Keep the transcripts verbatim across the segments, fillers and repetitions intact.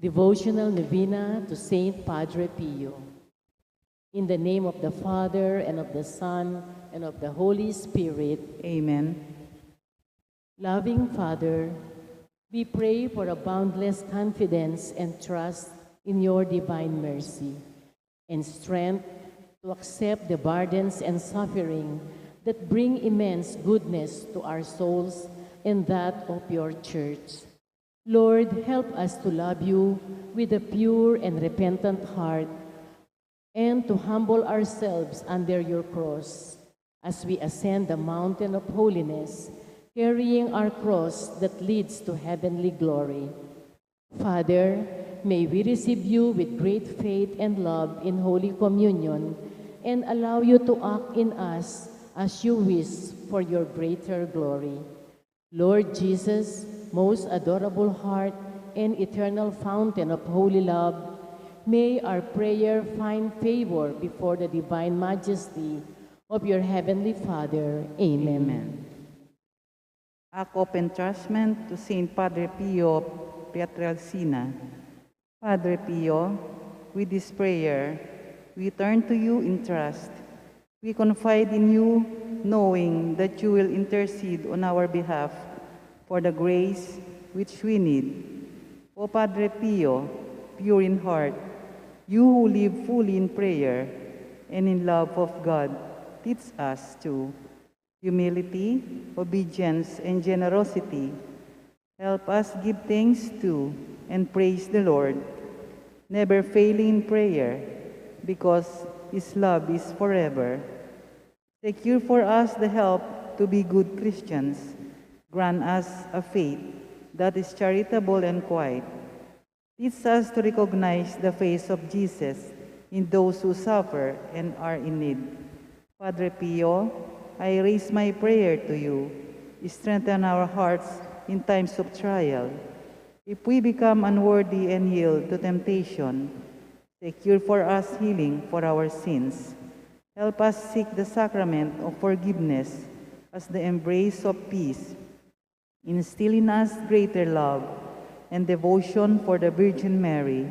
Devotional Novena to Saint Padre Pio. In the name of the Father, and of the Son, and of the Holy Spirit. Amen. Loving Father, we pray for a boundless confidence and trust in your divine mercy and strength to accept the burdens and suffering that bring immense goodness to our souls and that of your church. Lord, help us to love you with a pure and repentant heart and to humble ourselves under your cross as we ascend the mountain of holiness, carrying our cross that leads to heavenly glory. Father, may we receive you with great faith and love in Holy Communion and allow you to act in us as you wish for your greater glory. Lord Jesus, most adorable heart and eternal fountain of holy love, may our prayer find favor before the divine majesty of your heavenly Father. Amen. Amen. Act of Entrustment to Saint Padre Pio Pietrelcina. Padre Pio, with this prayer, we turn to you in trust. We confide in you, knowing that you will intercede on our behalf for the grace which we need. O Padre Pio, pure in heart, you who live fully in prayer and in love of God, teach us to humility, obedience, and generosity. Help us give thanks to and praise the Lord, never failing in prayer, because his love is forever. Secure for us the help to be good Christians. Grant us a faith that is charitable and quiet. Teach us to recognize the face of Jesus in those who suffer and are in need. Padre Pio, I raise my prayer to you. Strengthen our hearts in times of trial. If we become unworthy and yield to temptation, secure for us healing for our sins. Help us seek the sacrament of forgiveness as the embrace of peace. Instill in us greater love and devotion for the Virgin Mary,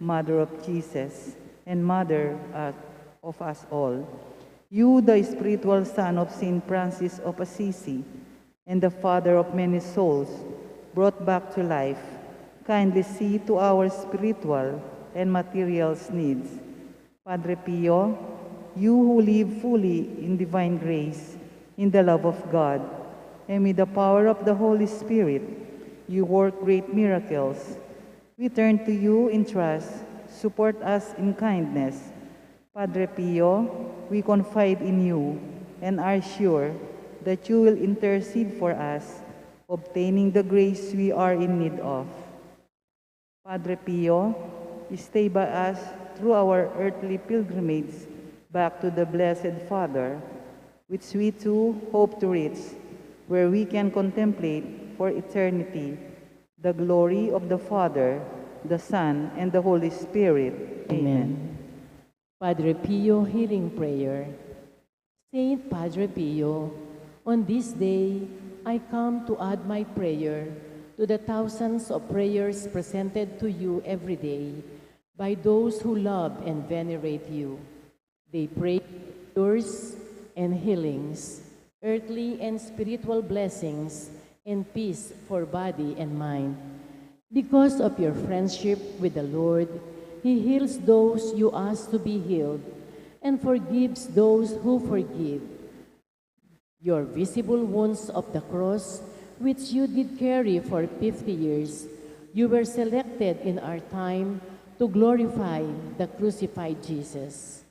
Mother of Jesus, and Mother, uh, of us all. You, the spiritual son of Saint Francis of Assisi, and the father of many souls brought back to life, kindly see to our spiritual and material needs. Padre Pio, you who live fully in divine grace, in the love of God, and with the power of the Holy Spirit, you work great miracles. We turn to you in trust. Support us in kindness. Padre Pio, we confide in you and are sure that you will intercede for us, obtaining the grace we are in need of. Padre Pio, stay by us through our earthly pilgrimage back to the Blessed Father, which we too hope to reach, where we can contemplate for eternity the glory of the Father, the Son, and the Holy Spirit. Amen. Amen. Padre Pio Healing Prayer. Saint Padre Pio, on this day, I come to add my prayer to the thousands of prayers presented to you every day by those who love and venerate you. They pray cures and healings, earthly and spiritual blessings, and peace for body and mind. Because of your friendship with the Lord, He heals those you ask to be healed and forgives those who forgive. Your visible wounds of the cross, which you did carry for fifty years, you were selected in our time to glorify the crucified Jesus.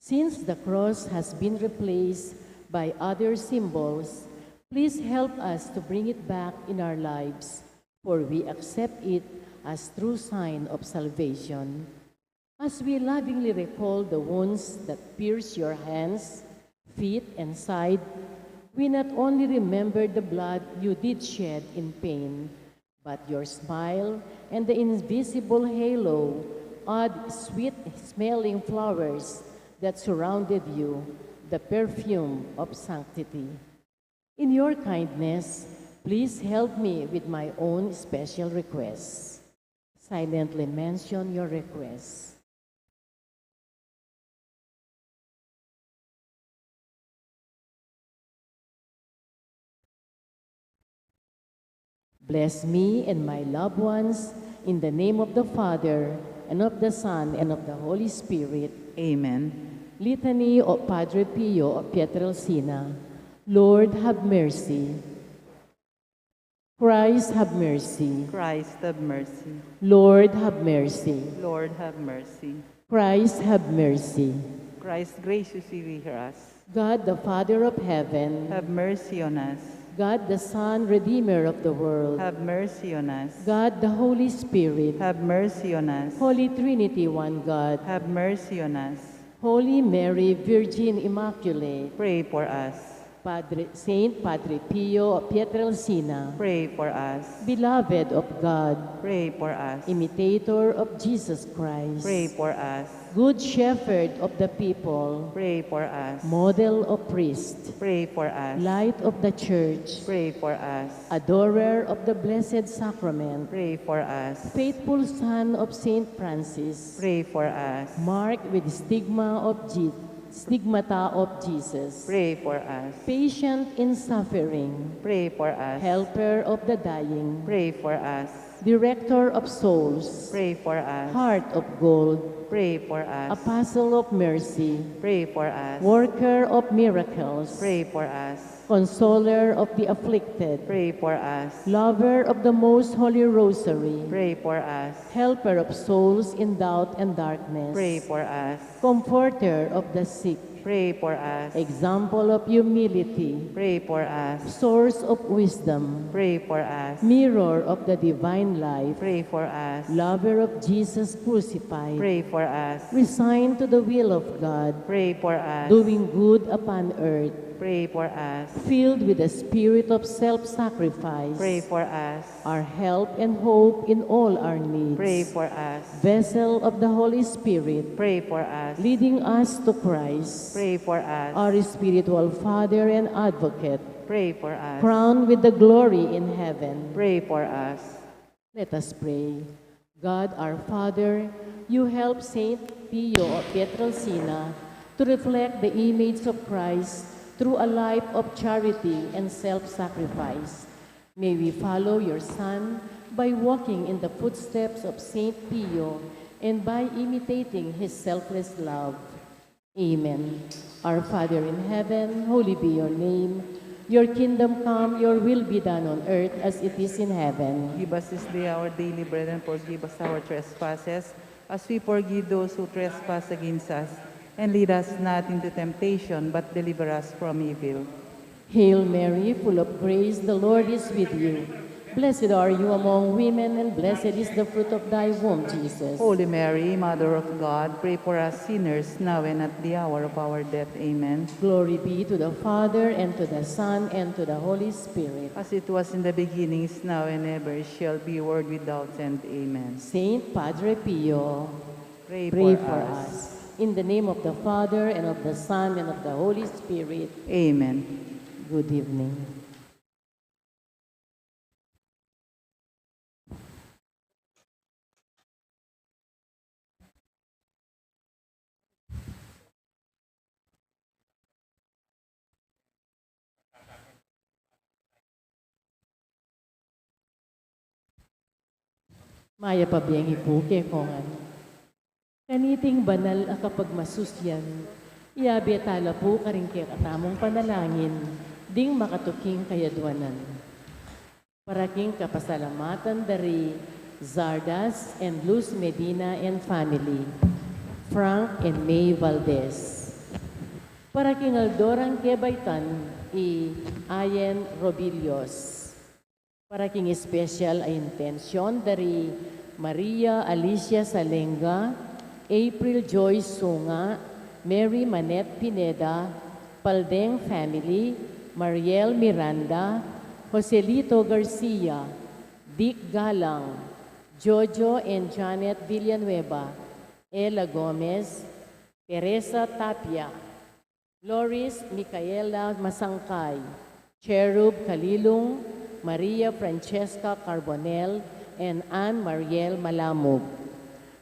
Since the cross has been replaced by other symbols, please help us to bring it back in our lives, for we accept it as true sign of salvation. As we lovingly recall the wounds that pierced your hands, feet, and side, we not only remember the blood you did shed in pain, but your smile and the invisible halo odd sweet-smelling flowers that surrounded you, the perfume of sanctity. In your kindness, please help me with my own special requests. Silently mention your requests. Bless me and my loved ones in the name of the Father, and of the Son, and of the Holy Spirit. Amen. Litany of Padre Pio of Pietrelcina. Lord, have mercy. Christ, have mercy. Christ, have mercy. Lord, have mercy. Lord, have mercy. Christ, have mercy. Christ, graciously hear us. God, the Father of heaven, have mercy on us. God, the Son, Redeemer of the world, have mercy on us. God, the Holy Spirit, have mercy on us. Holy Trinity, one God, have mercy on us. Holy Mary, Virgin Immaculate, pray for us. Padre, Saint Padre Pio of Pietrelcina, pray for us. Beloved of God, pray for us. Imitator of Jesus Christ, pray for us. Good Shepherd of the people, pray for us. Model of priest, pray for us. Light of the Church, pray for us. Adorer of the Blessed Sacrament, pray for us. Faithful son of Saint Francis, pray for us. Marked with stigma of Je- stigmata of Jesus, pray for us. Patient in suffering, pray for us. Helper of the dying, pray for us. Director of souls, pray for us. Heart of gold, pray for us. Apostle of mercy, pray for us. Worker of miracles, pray for us. Consoler of the afflicted, pray for us. Lover of the most holy rosary, pray for us. Helper of souls in doubt and darkness, pray for us. Comforter of the sick, pray for us. Example of humility, pray for us. Source of wisdom, pray for us. Mirror of the divine life, pray for us. Lover of Jesus crucified, pray for us. Resigned to the will of God, pray for us. Doing good upon earth, pray for us. Filled with the spirit of self-sacrifice, pray for us. Our help and hope in all our needs, pray for us. Vessel of the Holy Spirit, pray for us. Leading us to Christ, pray for us. Our spiritual Father and Advocate, pray for us. Crowned with the glory in heaven, pray for us. Let us pray. God our Father, you help Saint Pio of Pietrelcina to reflect the image of Christ through a life of charity and self-sacrifice. May we follow your Son by walking in the footsteps of Saint Pio and by imitating his selfless love. Amen. Our Father in heaven, holy be your name. Your kingdom come, your will be done on earth as it is in heaven. Give us this day our daily bread, and forgive us our trespasses, as we forgive those who trespass against us. And lead us not into temptation, but deliver us from evil. Hail Mary, full of grace, the Lord is with you. Blessed are you among women, and blessed is the fruit of thy womb, Jesus. Holy Mary, Mother of God, pray for us sinners, now and at the hour of our death. Amen. Glory be to the Father, and to the Son, and to the Holy Spirit. As it was in the beginning, is now, and ever shall be, world without end. Amen. Saint Padre Pio, pray for us. In the name of the Father, and of the Son, and of the Holy Spirit. Amen. Good evening. Mayap a biengi pu kekongan. Kaniting banal a kapagmasusyan, iabe tala pu karing kekatamung panalangin ding makatuking kayadwanan. Para king kapasalamatan da ri Zardas and Luz Medina and family, Frank and May Valdez. Para king aldo rang kebaitan i Ayen Robillos. Para king espesyal a intensyon da ri Maria Alicia Salenga, April Joy Sunga, Mary Manette Pineda, Paldeng family, Mariel Miranda, Joselito Garcia, Dick Galang, Jojo and Janet Villanueva, Ella Gomez, Teresa Tapia, Loris Micaela Masangkay, Cherub Kalilung, Maria Francesca Carbonell, and Ann Mariel Malamub.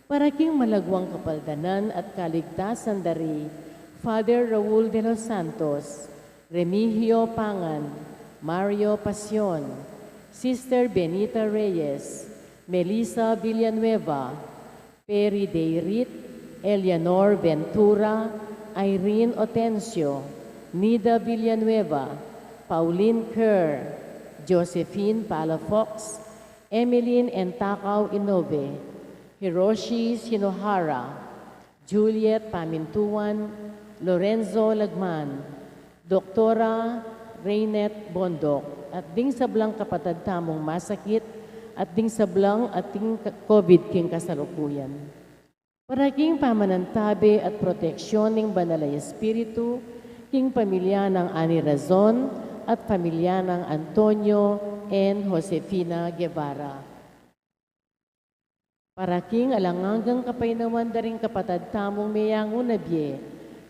Para king malagwang kapaldanan at kaligtasan da ri Father Raul de los Santos, Remigio Pangan, Mario Pasion, Sister Benita Reyes, Melissa Villanueva, Perry Dayrit, Eleanor Ventura, Irene Otencio, Nida Villanueva, Pauline Kerr, Josephine Palafox, Emeline Entacao Inoue, Hiroshi Shinohara, Juliet Pamintuan, Lorenzo Lagman, Doktora Reynet Bondoc, at ding sablang kapatad tamung masakit, at ding sablang ating ka-, COVID king kasalukuyan. Para king pamanantabe at proteksyon ning Banal a Espiritu, king pamilya nang Ani Razon at pamilya nang Antonio and Josefina Guevara. Para king alang anggang kapaynawan da ring kapatad tamung meyangu na bie,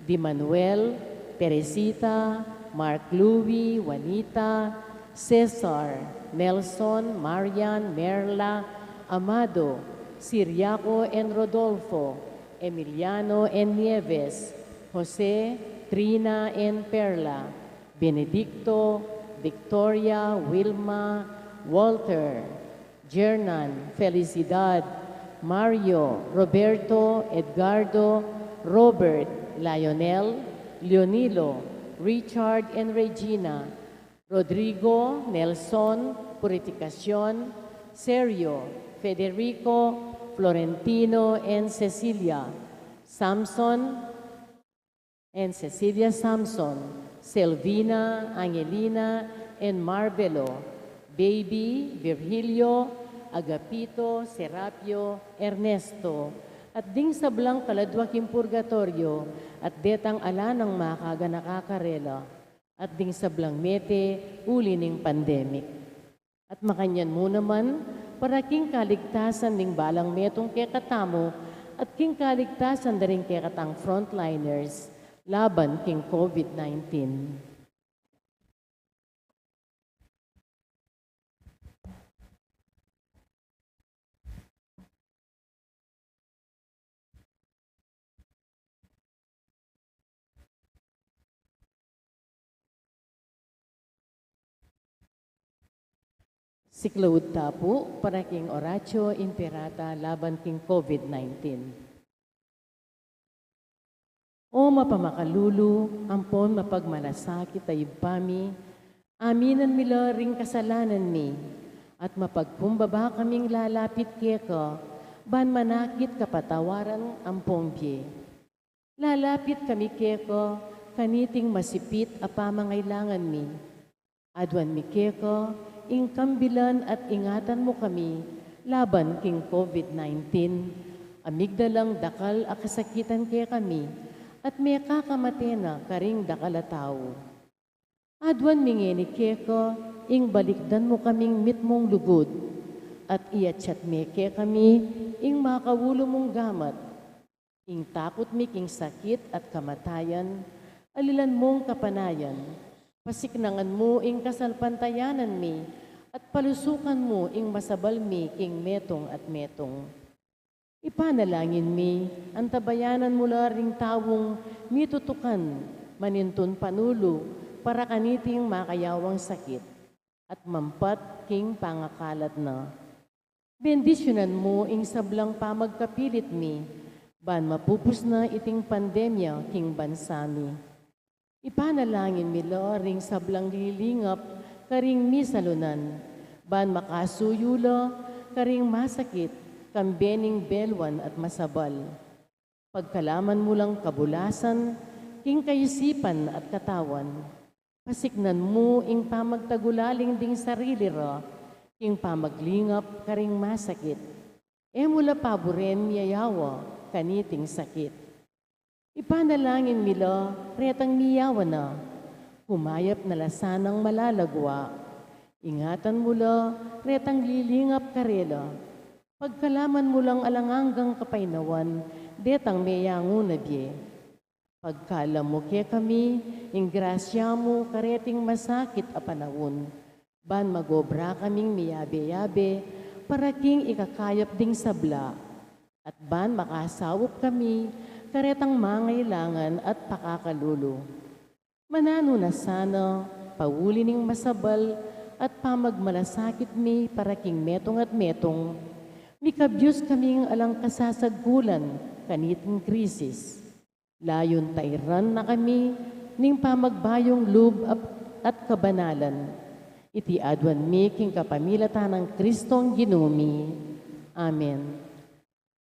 di Manuel, Teresita, Mark Louie, Juanita, Cesar, Nelson, Marian, Merla, Amado, Siriaco and Rodolfo, Emiliano and Nieves, Jose, Trina and Perla, Benedicto, Victoria, Wilma, Walter, Jernan, Felicidad, Mario, Roberto, Edgardo, Robert, Lionel, Leonilo, Richard and Regina, Rodrigo, Nelson, Purificacion, Sergio, Federico, Florentino and Cecilia, Samson, and Cecilia Samson, Selvina, Angelina, and Marvelo, Baby, Virgilio, Agapito, Serapio, Ernesto, at ding sablang kaladwa king purgatoryo, at detang ala nang makaganaka karela, at ding sablang mete uli ning pandemic. At makanyan mu naman, para king kaligtasan ning balang metung kekatamu, at king kaligtasan da ring kekatang frontliners laban king COVID nineteen. Siklaud ta pu para king Oratio Imperata laban king COVID nineteen. O mapamakalulu, ampon mapagmalasakit a Ibpa mi, aminan mi la ring kasalanan mi, at mapagkumbaba kaming lalapit keka, ban manakit kapatawaran ampong bie. Lalapit kami keka, kaniting masipit a pamangailangan mi. Aduan mi keka, ing kambilan at ingatan mu kami, laban king COVID nineteen, a migdalang dakal a kasakitan kekami, at mekakamate na karing dakal a tau. Aduan mi ngeni keka, ing balikdan mu kaming mitmung lugud, at iatsat me kekami, ing makaulu mung gamat, ing takut mi king sakit at kamatayan, alilan mung kapanayan, pasiknangan mu ing kasalpantayanan mi, at palusukan mu ing masabal mi king metung at metung. Ipanalangin mi, antabayanan mu la ring taung mitutukan, manintun panulu, para kaniting makayawang sakit, at mampat king pangakalat na. Bendisyunan mu ing sablang pamagkapilit mi, ban mapupus na iting pandemya king bansa mi. Ipanalangin mi la ring sablang lilingap karing misalunan, ban makasuyu la karing masakit, kambe ning beluan at masabal. Pagkalaman mu lang kabulasan, king kaisipan at katawan. Pasiknan mu ing pamagtagulaling ding sarili ra, king pamaglingap karing masakit. E mu la paburen miyayawa kaniting sakit. Ipanalangin mi la retang miyawa na, kumayap na la sanang malalagwa. Ingatan mu la retang lilingap karela. Pagkalaman mu lang alang anggang kapaynawan detang meyangu na bie. Pagkalam mu kekami ing grasya mu kareting masakit a panaun, ban magobra kaming miyabe-yabe para king ikakayap ding sabla, at ban makasaup kami karetang mangailangan at pakakalulu. Mananu na sana, pauli ning masabal at pamagmalasakit mi para king metung at metung, mikabyus kaming alang kasasagkulan kaniting krisis. Layun tairan na kami ning pamagbayung lub ap-, at kabanalan. Iti aduan mi king kapamilatan nang Kristong Ginu mi. Amen.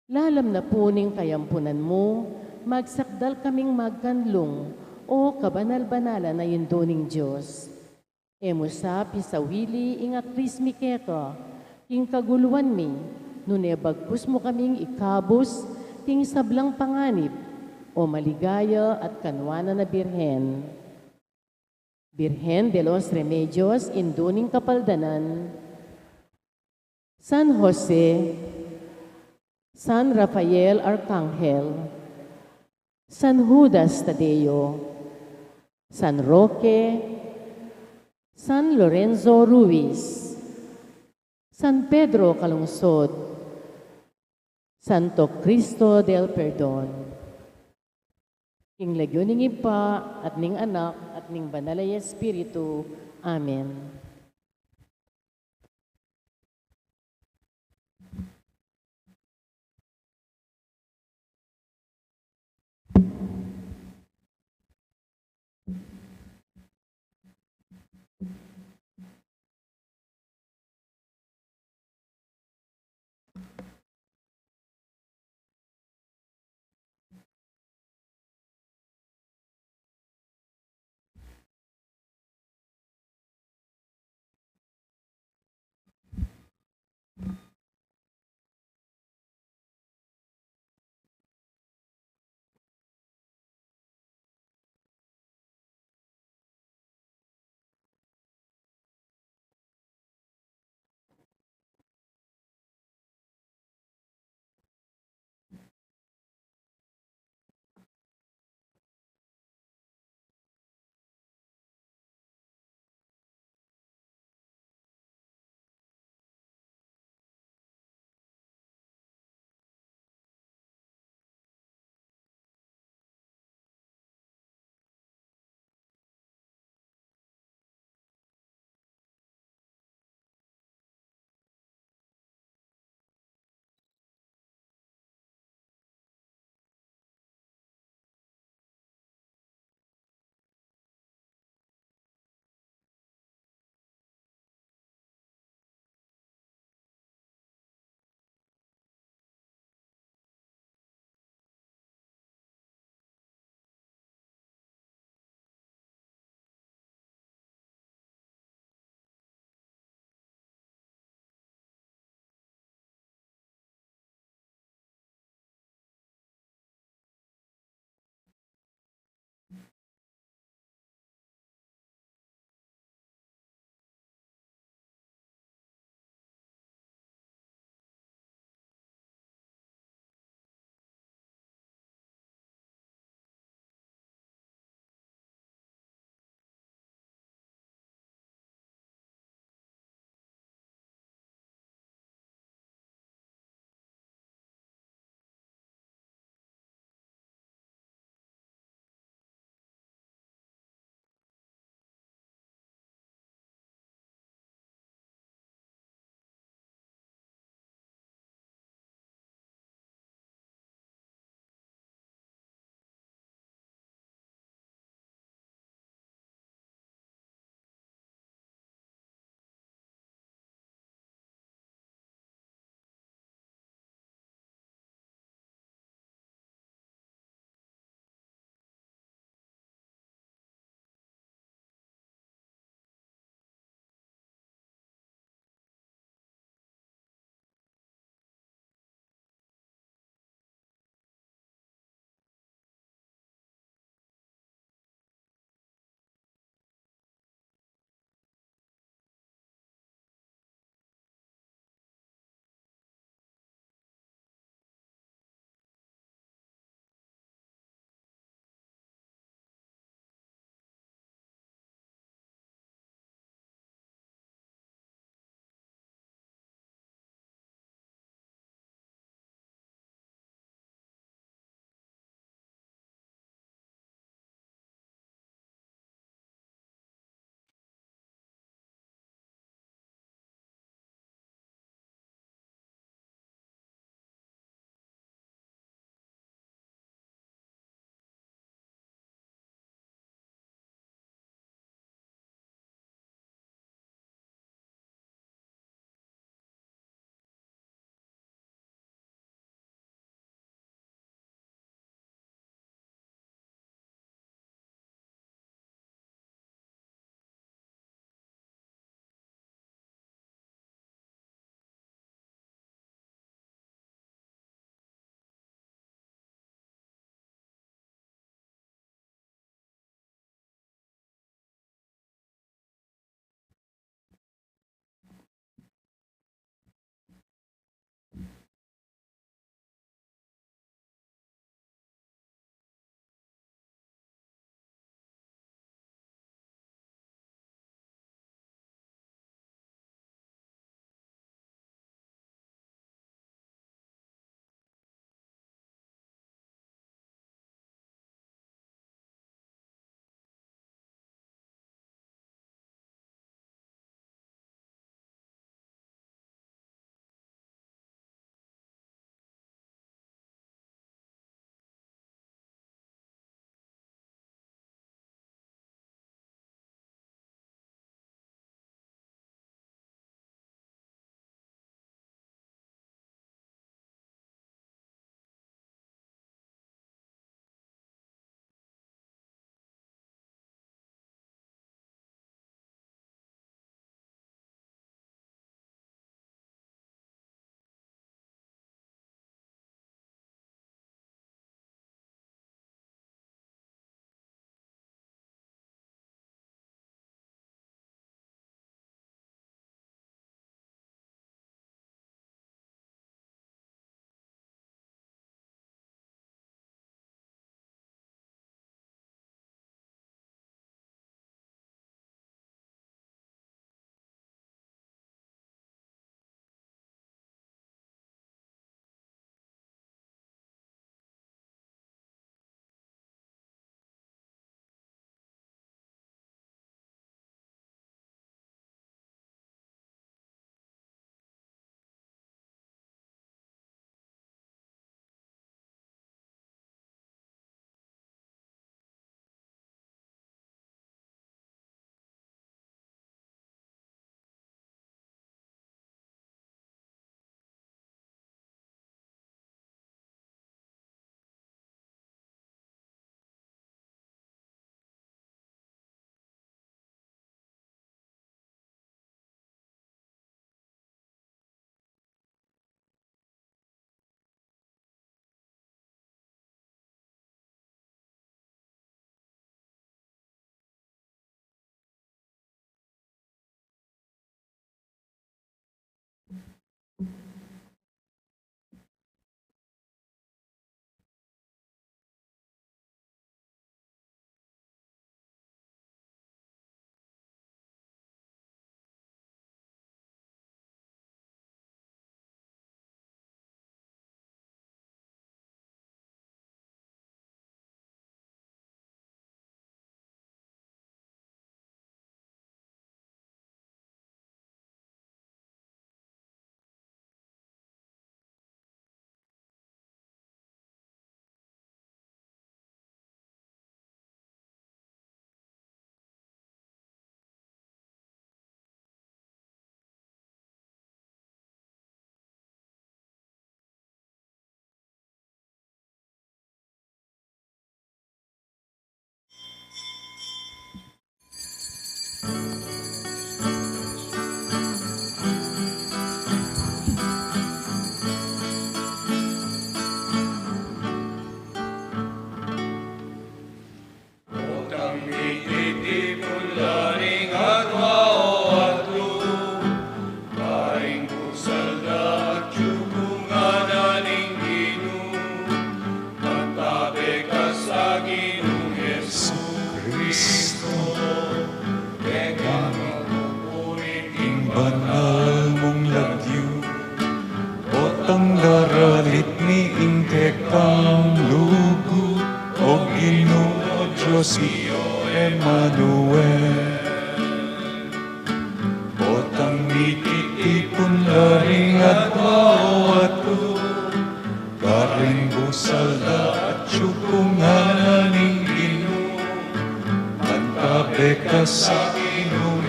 Lalam na pu ning kayampunan mu, magsakdal kaming magkanlung, O kabanal-banalan a Indu ning Dios. E mu sa pisawili ing aklis mi keka king kaguluan mi, nune bagkus mu kaming ikabus king sablang panganib, O maligaya at kanuanan a Birhen. Birhen de los Remedios, Indu ning Kapaldanan, San Jose, San Rafael Arkanghel, San Judas Tadeo, San Roque, San Lorenzo Ruiz, San Pedro Calungsod, Santo Cristo del Perdon. King lagyu ning Ibpa, at ning Anak, at ning Banal a Espiritu. Amen.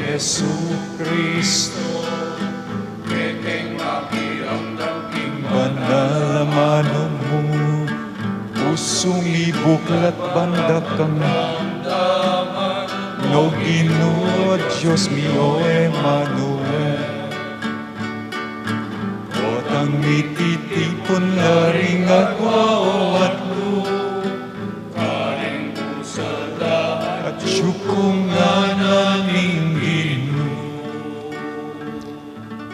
Jesukristo, kekeng makiramdam king banal a amanu mu, pusung mibuklat ban dakang damdaman, O Ginu, Dios mi, o Emmanuel. Potang mititipun la ring agwa o atlu, karing pusal da at siyukungan ning Ginu.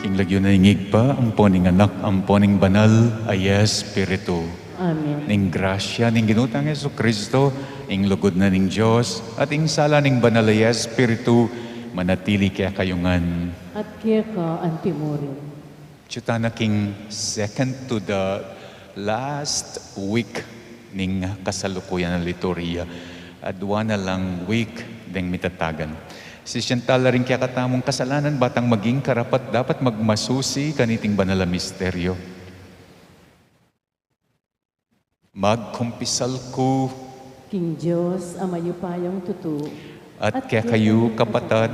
King lagyu na ning Ibpa, ampo ning Anak, ampo ning Banal a Espiritu. Amen. Ning grasya ning Ginu tang Jesukristo, ing lugud na ning Dios, at ing sala ning Banal a Espiritu, manatili kekayu ngan. At keka antimurin. Atyu tana king second to the last week ning kasalukuyan a liturhiya. Adua na lang week deng mitatagan. Sisian tala ring kekatamung kasalanan, ba tang maging karapat-dapat magmasusi kaniting banal a misteryo. Magkumpisal ku king Dios a mayupayang tutu, at kekayu, kapatad,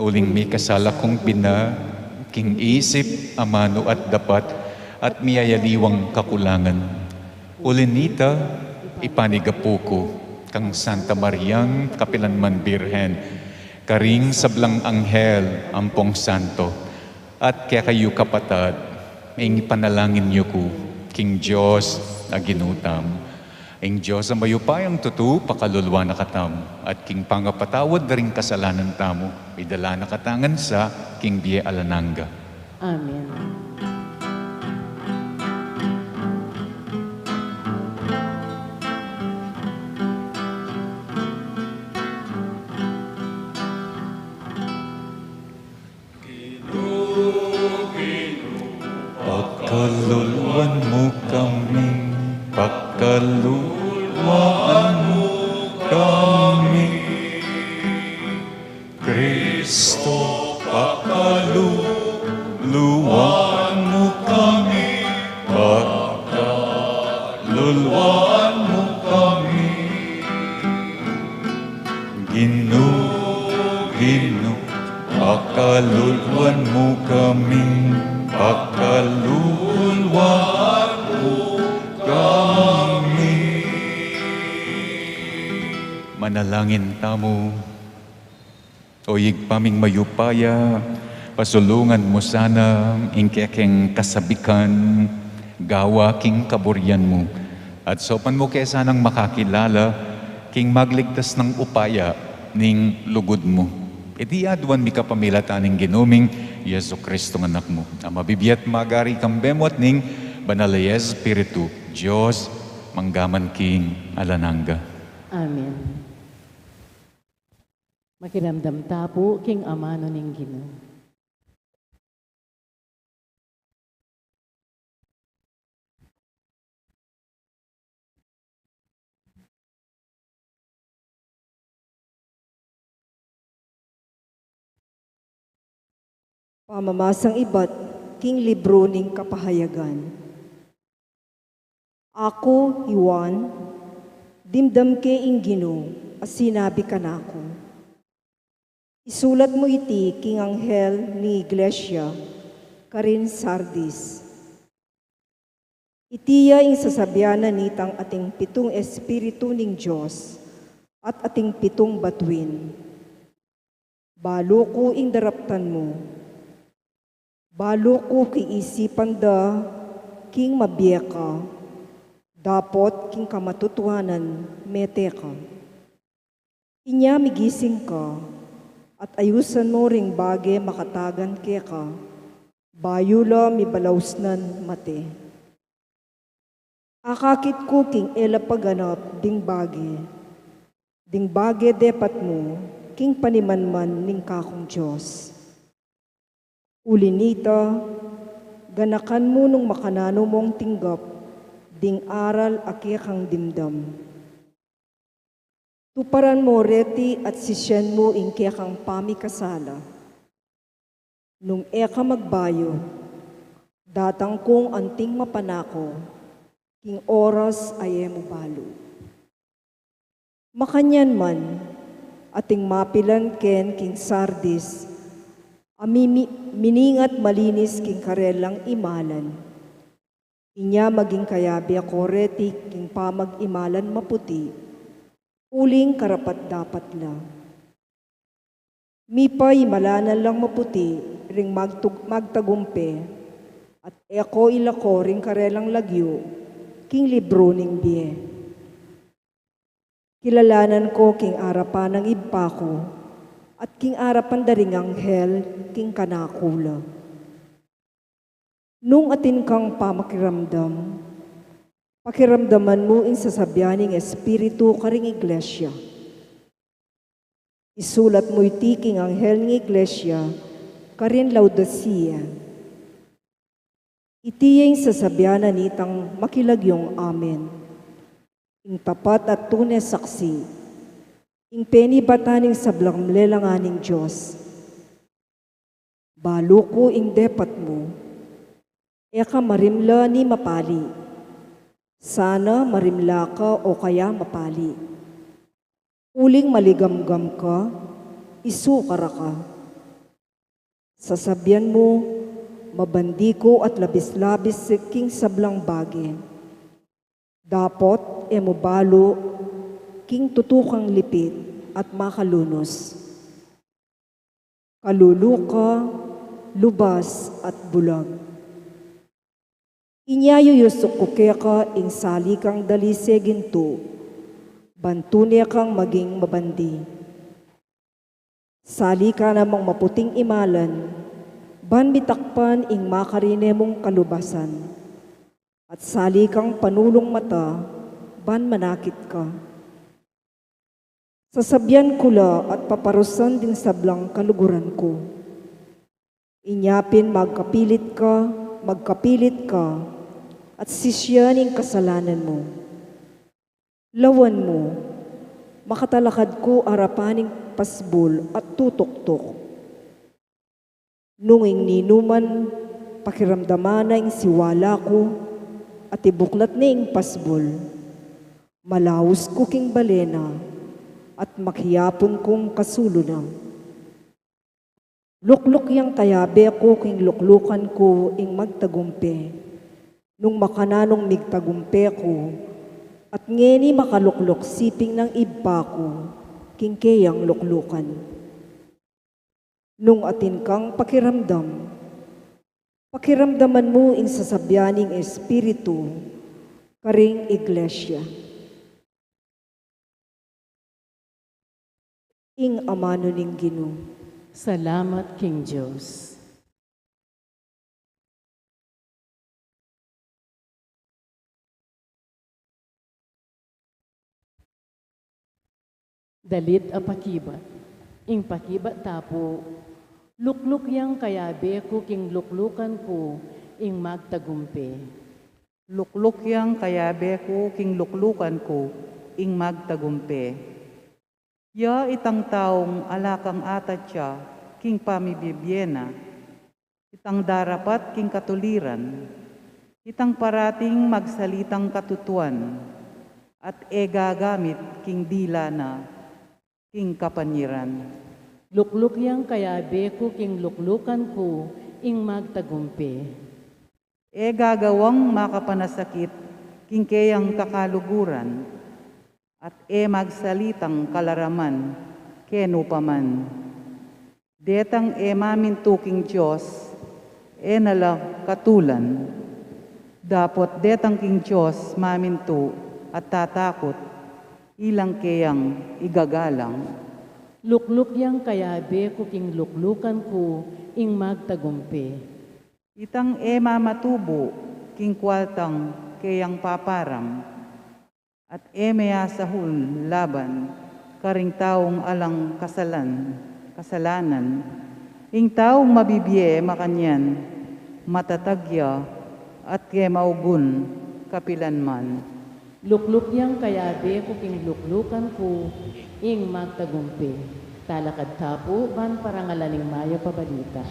uling mikasala kung bina, king isip, amanu at dapat, at miyayaliwang kakulangan. Uli nita, ipanigapu ku kang Santa Mariang kapilanman Birhen, karing sablang anghel ampong santo, at kekayu, kapatad, ing ipanalangin yu ku king Dios a Ginu tamu. Ing Dios a mayupayang tutu pakaluluan na katamu, at king pangapatawad da ring kasalanan tamu, idala na katamu ngan sa king bie alang angga. Amen. Ginu, Ginu, pakaluluan mu kami, pakaluluan mu kami. Kristo, pakaluluan mu kami, pakaluluan mu kami. Ginu, Ginu, pakaluluan mu kami, pakaluluan mu kami. Manalangin tamu. O Ibpa ming mayupaya, pasulungan mu sana ing kekeng kasabikan gawa king kaburian mu, at saupan mu ke sanang makakilala king magligtas nang upaya ning lugud mu. Iti aduan mi kapamilatan ning Ginu ming Jesucristo a Anak mu, a mabibie at magari kambe mu at ning Banal a Espiritu, Dios, mangga man king alang angga. Amen. Makiramdam ta pu king amanu ning Ginu. Pamamasang ibat king libru ning Kapahayagan. Aku, i Juan, dimdam ke ing Ginu a sinabi kanaku: Isulat mu iti king anghel ning iglesia karin Sardis. Iti ya ing sasabian na nitang ating pitung Espiritu ning Dios at ating pitung batuin: Balu ku ing daraptan mu. Balu ku kiisipan da king mabie ka, dapot king kamatutuanan mete ka. Inya migising ka, at ayusan mu ring bage makatagan keka, bayu la mibalausnan mate. Akakit ku king e la paganap ding bage, ding bage depat mu king panimanman ning kakung Dios. Uli nita, ganakan mu nung makananu mung tinggap ding aral a kekang dimdam. Tuparan mu reti at sisian mu ing kekang pamikasala. Nung e ka magbayu, datang kung anting mapanako king oras a e mu balu. Makanyan man, Ating mapilan ken king Sardis, a mimi-, miningat malinis king karelang imalan. Inya maging kayabe ko reti king pamag-imalan maputi, uling karapat-dapat la. Mipaimalan lang maputi ring magtug-, magtagumpe, at e ko ilako ring karelang lagyu king libru ning bie. Kilalanan ko king arapan nang Ibpa ko, at king arapan da ring anghel king kanaku la. Nung atin kang pamakiramdam, pakiramdaman mu ing sasabian ning Espiritu karing iglesia. Isulat mu iti king anghel ning iglesia karin Laodicea. Iti ya ing sasabian na nitang makilagyung Amen, ing tapat at tune saksi, ing penibatan ning sablang mle la ngan ning Dios. Balu ku ing depat mu, e ka marimla ni mapali. Sana marimla ka o kaya mapali. Uling maligamgam ka, isukar ka. Sasabian mu, mabandi ku at labis-labis king sablang bage. Dapot e mu balu king tutu kang lipit at makalunus. Kalulu ka, lubas at bulag. Inya yuyusuk ku keka ing sali kang dalise gintu, ban tune kang maging mabandi. Sali ka namang maputing imalan, ban mitakpan ing makarine mung kalubasan. At sali kang panulung mata, ban manakit ka. Sasabian ku la at paparusan ding sablang kaluguran ku. Inya pin magkapilit ka, magkapilit ka, at sisian ing kasalanan mu. Lawan mu, makatalakad ku arapan ning pasbul at tutuktuk. Nung ing ninuman pakiramdaman na ing siwala ku, at ibuklat ne ing pasbul, malaus ku king bale na, at makiapun kung kasulu na. Lukluk yang kayabe ku king luklukan ku ing magtagumpe. Nung makananung migtagumpe ku, at ngeni makalukluk siping nang Ibpa ku king keyang luklukan. Nung atin kang pakiramdam, pakiramdaman mu ing sasabian ning Espiritu karing iglesia. Ing amanu ning Ginu. Salamat king Dios. Dalit a pakibat. Ing pakibat ta pu, lukluk yang kayabe ku king luklukan ku ing magtagumpe. Lukluk yang kayabe ku king luklukan ku ing magtagumpe. Ya itang taung ala kang atatya king pamibibie na, itang darapat king katuliran, itang parating magsalitang katutuan, at e gagamit king dila na king kapanyiran. Lukluk yang kayabe ku king luklukan ku ing magtagumpe. E gagawang makapanasakit king keyang kakaluguran, at e magsalitang kalaraman kenu pa man. Detang e mamintu king Dios, e na la katulan. Dapot detang king Dios mamintu at tatakut, ilang keyang igagalang. Lukluk yang kayabe ku king luklukan ku ing magtagumpe. Itang e mamatubu king kualtang keyang paparam, at e me asahul laban karing taung alang kasalan, kasalanan. Ing taung mabibie makanyan, matatag ya, at e maugun kapilan man. Lukluk yang kayabe ku king luklukan ku ing magtagumpe. Talakad ta pu ban parangalan ing mayap a balita.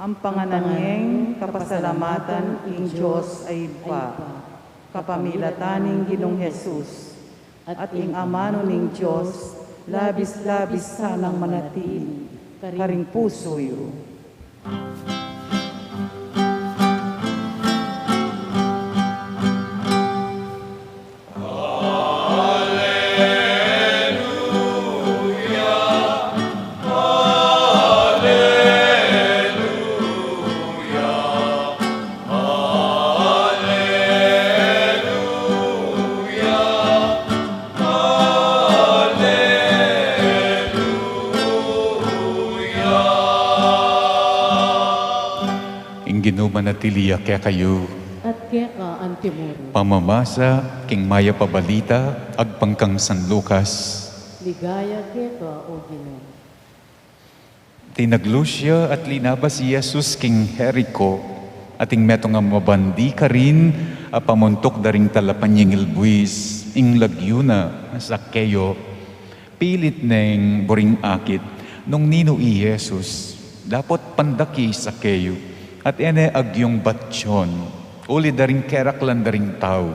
Ampangan neng kapasalamatan ing Dios a Ibpa, kapamilatan ning Ginung Jesus, at ing amanu ning Dios, labis-labis sanang manatili karing pusu yu. Ing Ginu manatili ya kekayu. At keka antimurin. Pamamasa king mayap a balita agpang kang San Lucas. Ligaya keka, O Ginu. Tinaglu ya at linabas i Jesus king Jerico, at ing metung a mabandi karin a pamuntuk da ring talapanyingil buis, ing lagyu na Zaqueo. Pilit neng buring akit nung ninu i Jesus, dapot pandak ya i Zaqueo, at e ne agyung batyon, uli da ring keraklan da ring tau.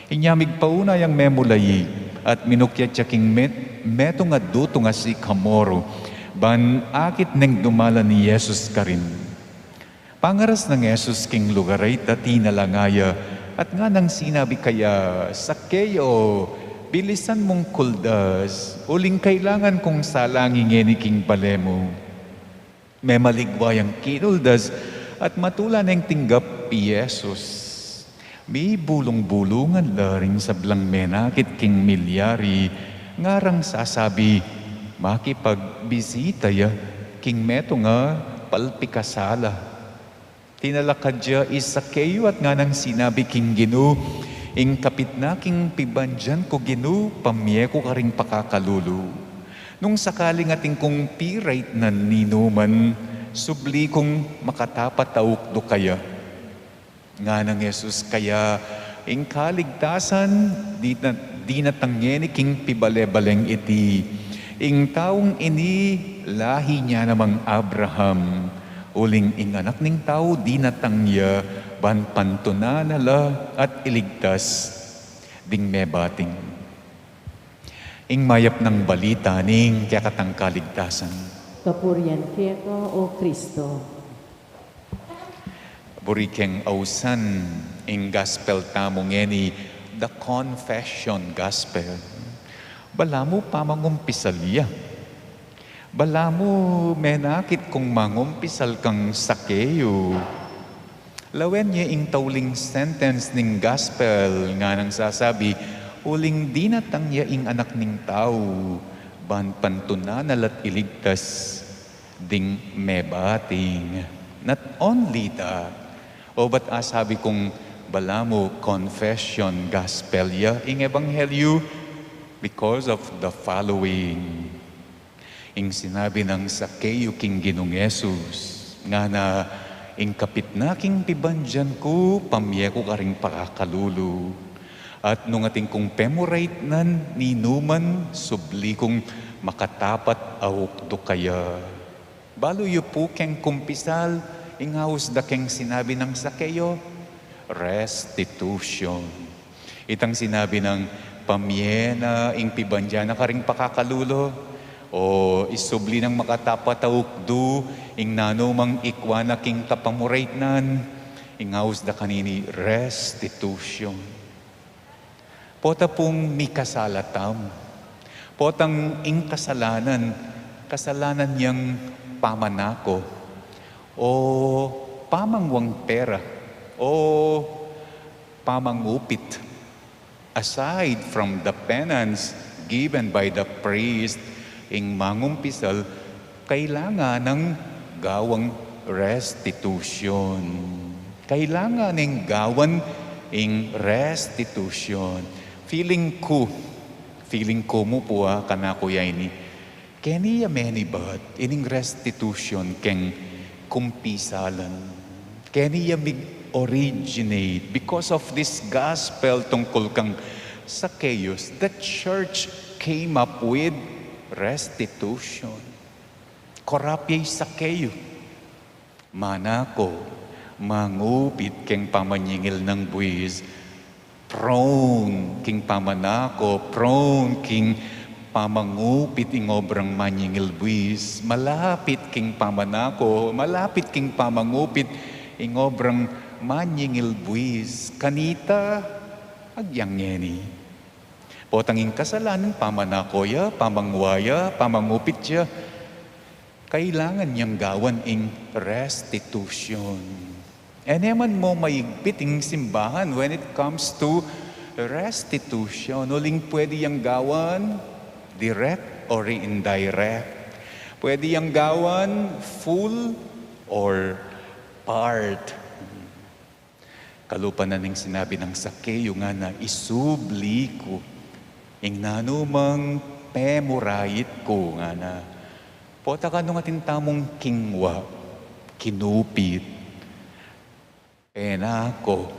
Inya migpauna yang memulayi, at minukyat ya king met-, metung a dutung a sikamoru, ban akit neng dumalan i Jesus karin. Pangaras nang Jesus king lugar a ita, tinalanga ya, at nganang sinabi kaya, "Zaqueo, bilisan mung kuldas, uling kailangan kung salangi ngeni king bale mu." Memaligwa yang kinuldas, at matula neng tinggap i Jesus. Mibulung-bulungan la ring sablang menakit king milyari, ngarang sasabi, makipagbisita ya king metung a palpikasala. Tinalakad ya i Zaqueo at nganang sinabi king Ginu, "Ing kapitna king pibandian ku, Ginu, pamie ku karing pakakalulu. Nung sakaling atin kung piraitnan ninuman, subli kung makatapat a ukdu kaya." Nganang Jesus kaya, "Ing kaligtasan, dina-, dinatang ngeni king pibale-baleng iti. Ing taung ini, lahi na namang Abraham, uling ing Anak ning Tau dinatang ya, ban pantunan na la at iligtas ding mebating." Ing mayap nang balita ning kekatang kaligtasan. Kapurian keka, O Kristo. Buri keng ausan ing gospel tamu ngeni, the Confession Gospel. Balamu pamangumpisal ya. Balamu menakit kung mangumpisal kang Zaqueo. Lawen ye ing tauling sentence ning gospel, nganang sasabi, "Uling dinatang ya ing Anak ning Tau, ban pantunan na la't iligtas ding mebating." Not only that, o ba't asabi kung balamu confession gospel ya ing ebanghelyu? Because of the following. Ing sinabi nang Zaqueo king Ginung Jesus, ngana, "Ing kapitna king pibandian ku, pamie ku karing pakakalulu. At nung atin kung pemuraitnan ninuman, subli kung makatapat a ukdu kaya." Balu yu pu keng kumpisal, ing aus da keng sinabi nang Zaqueo, restitution. Itang sinabi nang pamie na ing pibandian na karing pakakalulu, o isubli nang makatapat a ukdu ing nanumang ikwa na king kapamuraitnan, ing aus da kanini restitution. Pota pung mikasala tamu. Potang ing kasalanan, kasalanan yang pamanako, o pamangwang pera, o pamangupit. Aside from the penance given by the priest, ing mangumpisal kailangan nang gawang restitution. Kailangan neng gawan ing restitution. Feeling ku, feeling ku mu pu, a, kanaku ya ini. Keni ya menibat ining restitution keng kumpisalan. Keni ya mig-originate because of this gospel tungkul kang Zacchaeus. The church came up with restitution. Korap ya i Zacchaeus. Manako, mangupit king pamanyingil nang buis, prone king pamanako, prone king pamangupit ing obrang manyingil buis, malapit king pamanako, malapit king pamangupit ing obrang manyingil buis. Kanita, agyang ngeni. Potang ing kasalanan, pamanako ya, pamangwa ya, pamangupit ya, kailangan yang gawan ing restitution. E ne man mo maigpit ing simbahan when it comes to restitution. Uling pwede yang gawan direct or indirect. Pwede yang gawan full or part. Kalupa na ning sinabi nang Sakeo, ngana, isubli ku ing nanumang pemurait ku, ngana. Pota kanu ngan atin tamung kingwa, kinupit, penako.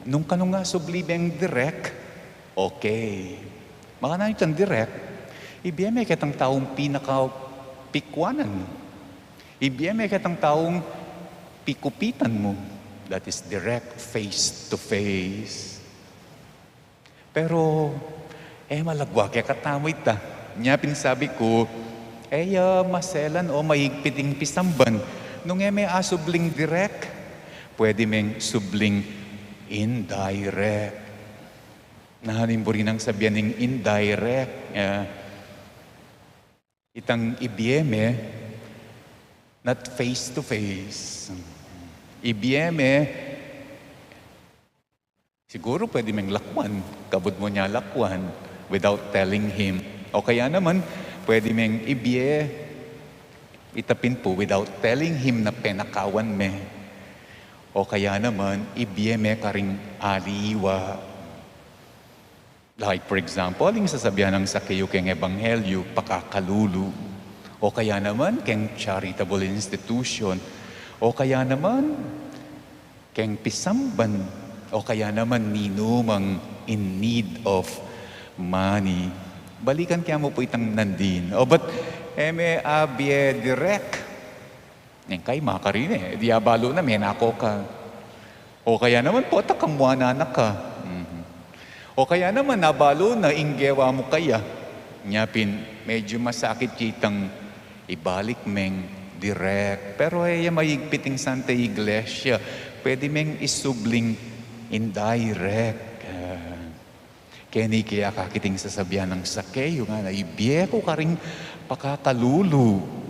Nung kanu ngan subli meng direct, okay. Makananu itang direct? Ibie me ketang taung pinakapikwanan mu. Ibie me ketang taung pikupitan mu. That is direct, face to face. Pero, e malagwa kekatamu ita. Nya pin sabi ku, e ya maselan o maigpit ing pisamban nung e me asubling direct. Pwede meng subling indirect. Nanu ing buri nang sabian ning indirect? E, itang ibie me, not face to face. Ibie me, siguru pwede meng lakwan, kabud mu nya lakwan, without telling him. O kaya naman, pwede meng ibie, ita pin pu, without telling him na penakawan me. O kaya naman, ibie me karing aliwa. Like, for example, ing sasabian nang Sakeo keng ebanghelyo, pakakalulu. O kaya naman, keng charitable institution. O kaya naman, keng pisamban. O kaya naman, ninumang in need of money. Balikan kaya mu pu itang nandin. O, but, e me abie direct. Neng kay makarin e, di abalu na, menako ka. O kaya naman, pota kamwanan na ka. Mhm. O kaya naman, abalu na ing gewa mu kaya. Nya pin, medyo masakit ya itang ibalik meng direct. Pero e ya maigpit ing Santa Iglesia. Pwede meng isubling indirect. Ah, keni kaya kakiting sasabian nang Sakeo, ngana, ibie ku karing pakakalulu.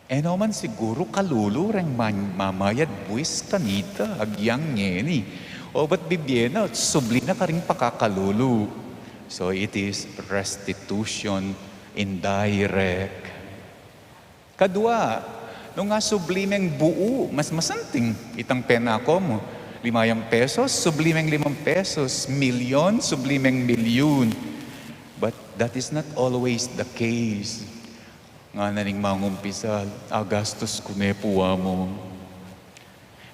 E no man siguru kalulu reng man-, mamayad buis kanita, agyang ngeni. O, but bibie na, subli na karing pakakalulu. So it is restitution indirect. Kadua, nung asubli meng buu, mas masanting itang penako mu. Limayang pesos, subli meng limang pesos. Milyon, subli meng milyun. But that is not always the case. Ngana ning mangumpisal, agastus ku ne pu, Amu.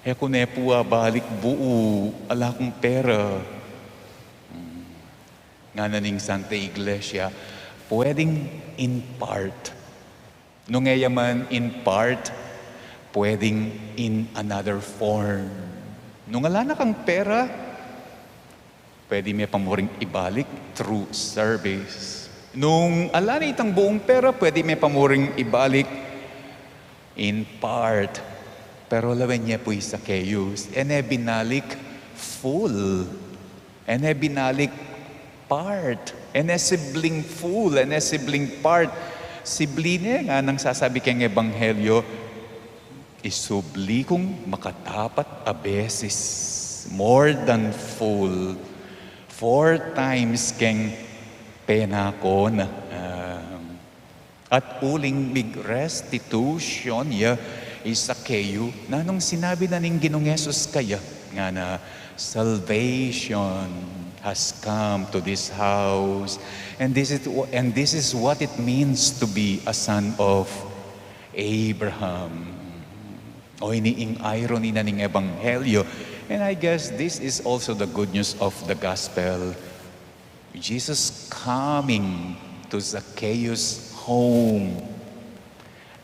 E ku ne pu abalik buu, ala kung pera. Hmm. Ngana ning Santa Iglesia, pwedeng in part. Nung e ya man in part, pwedeng in another form. Nung ala na kang pera, pwede me pa muring ibalik through service. Nung ala na itang buung pera, pwede me pa muring ibalik in part. Pero lawen ye pu i Zacchaeus, e ne binalik full. E ne binalik part. E ne sibling full. E ne sibling part. Sibli ne, nganang sasabi keng ebanghelyo, isubli kung makatapat a beses, more than full, four times keng penako na. Ah, at uling mig-restitution ya i Zacchaeus, nanung sinabi na ning Ginung Jesus kaya, ngana, "Salvation has come to this house, and this is wha-, and this is what it means to be a son of Abraham." O, ini ing irony na ning ebanghelyo. And I guess this is also the good news of the gospel. Jesus coming to Zacchaeus' home.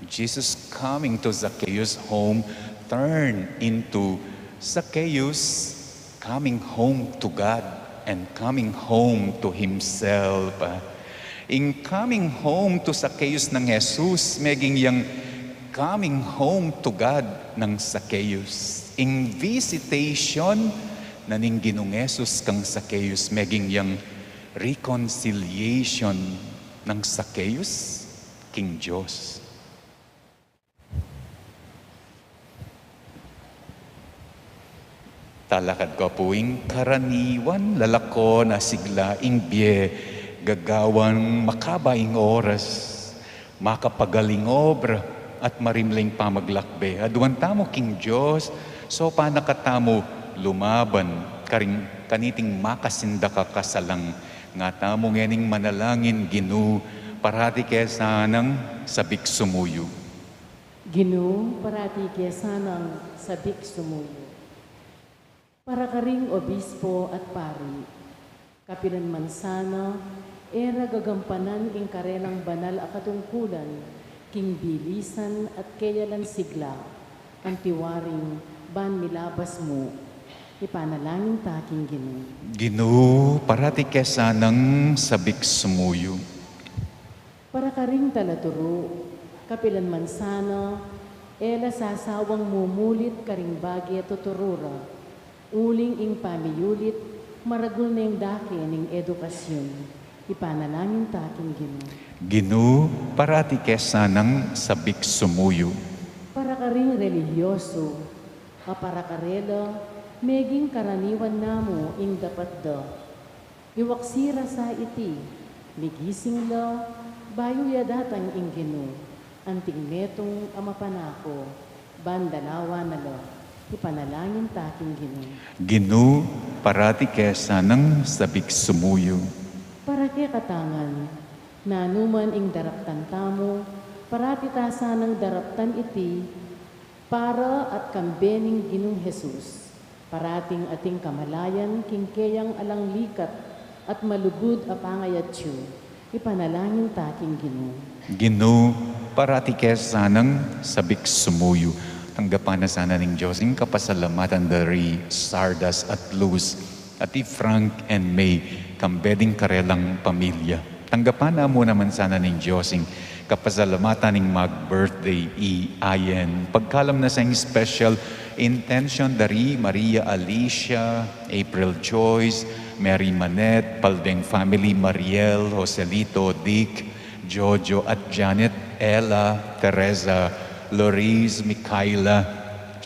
Jesus coming to Zacchaeus' home turned into Zacchaeus coming home to God and coming home to himself. Ah, ing coming home to Zacchaeus nang Jesus, meging yang coming home to God nang Zacchaeus. Ing visitation na ning Ginung Jesus kang Zacchaeus, meging yang reconciliation nang Zacchaeus king Dios. Talakad ko pu ing karaniwan, lalako na sigla ing bie, gagawang makaba ing oras, makapagal ing obra, at marimla ing pamaglakbe. Aduan tamu king Dios, saupan na katamu lumaban karing kaniting makasindak a kasalang. Nga tamu ngening manalangin, Ginu, parati ke sanang sabik sumuyu. Ginu, parati ke sanang sabik sumuyu. Para karing obispo at pari, kapilan man sana e ra gagampanan ing karelang banal a katungkulan king bilisan at keya lang sigla, anti waring ban milabas mu. Ipanalangin ta king Ginu. Ginu, parati ke sanang sabik sumuyu. Para karing talaturu, kapilan man sana e la sasawang mumulit karing bage tuturu ra, uling ing pamiyulit maragul neng dake ning edukasyun. Ipanalangin ta king Ginu. Ginu, parati ke sanang sabik sumuyu. Para karing relihiyosu, a para karela meging karaniwan na mu ing dapat da. Iwaksi ra sa iti, migising la, bayu ya datang ing Ginu, anting metung a mapanaku, ban dalawa na la. Ipanalangin ta king Ginu. Ginu, parati ke sanang sabik sumuyu. Para kekatang ngan, nanu man ing daraptan tamu, parati ta sanang daraptan iti, para at kambe ning Ginung Jesus, parating ating kamalayan king keyang alang likat at malugud a pangayatsu. Ipanalangin ta king Ginu. Ginu, parati ke sanang sabik sumuyu. Tanggapan na sana ning Dios ing kapasalamatan da ri Sardas at Luz, at i Frank and May, kambe ding karelang pamilya. Tanggapan na mu naman sana ning Dios ing kapasalamatan ning mag-birthday, i Ayen. Pagkalam na sa ing special intention da ri Maria Alicia, April Joyce, Mary Manette, Paldeng family, Mariel, Joselito, Dick, Jojo at Janet, Ella, Teresa, Loris, Micaela,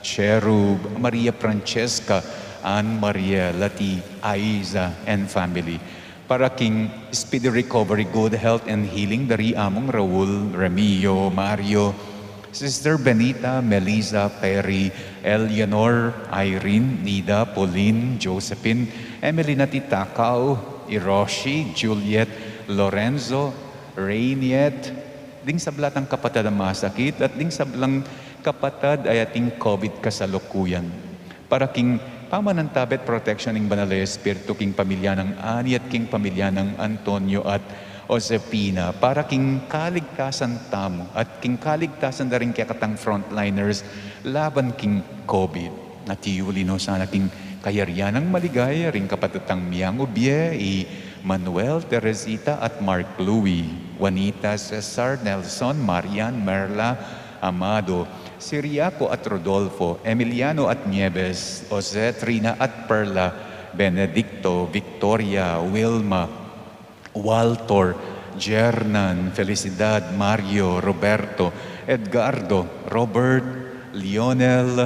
Cherub, Maria Francesca, Ann Maria, Lati, Aiza, and family. Para king speedy recovery, good health, and healing da ri Among Raul, Remio, Mario, Sister Benita, Melissa, Perry, Eleanor, Irene, Nida, Pauline, Josephine, Emelina Titakao, Hiroshi, Juliet, Lorenzo, Rainiet, ding sabla tang kapatad a masakit, at ding sablang kapatad a ating COVID kasalukuyan. Para king pamanantabe at protection ning Banal a Espiritu king pamilya nang Ani at king pamilya nang Antonio at Josefina. Para king kaligtasan tamu at king kaligtasan da ring kekatang frontliners laban king COVID. At iyuli no sana king kayarian nang maligaya ring kapatad tang miang ubie, i Manuel, Teresita, at Mark Louis, Juanita, Cesar, Nelson, Marian, Merla, Amado, Siriaco at Rodolfo, Emiliano at Nieves, Jose, Trina at Perla, Benedicto, Victoria, Wilma, Walter, Jernan, Felicidad, Mario, Roberto, Edgardo, Robert, Lionel,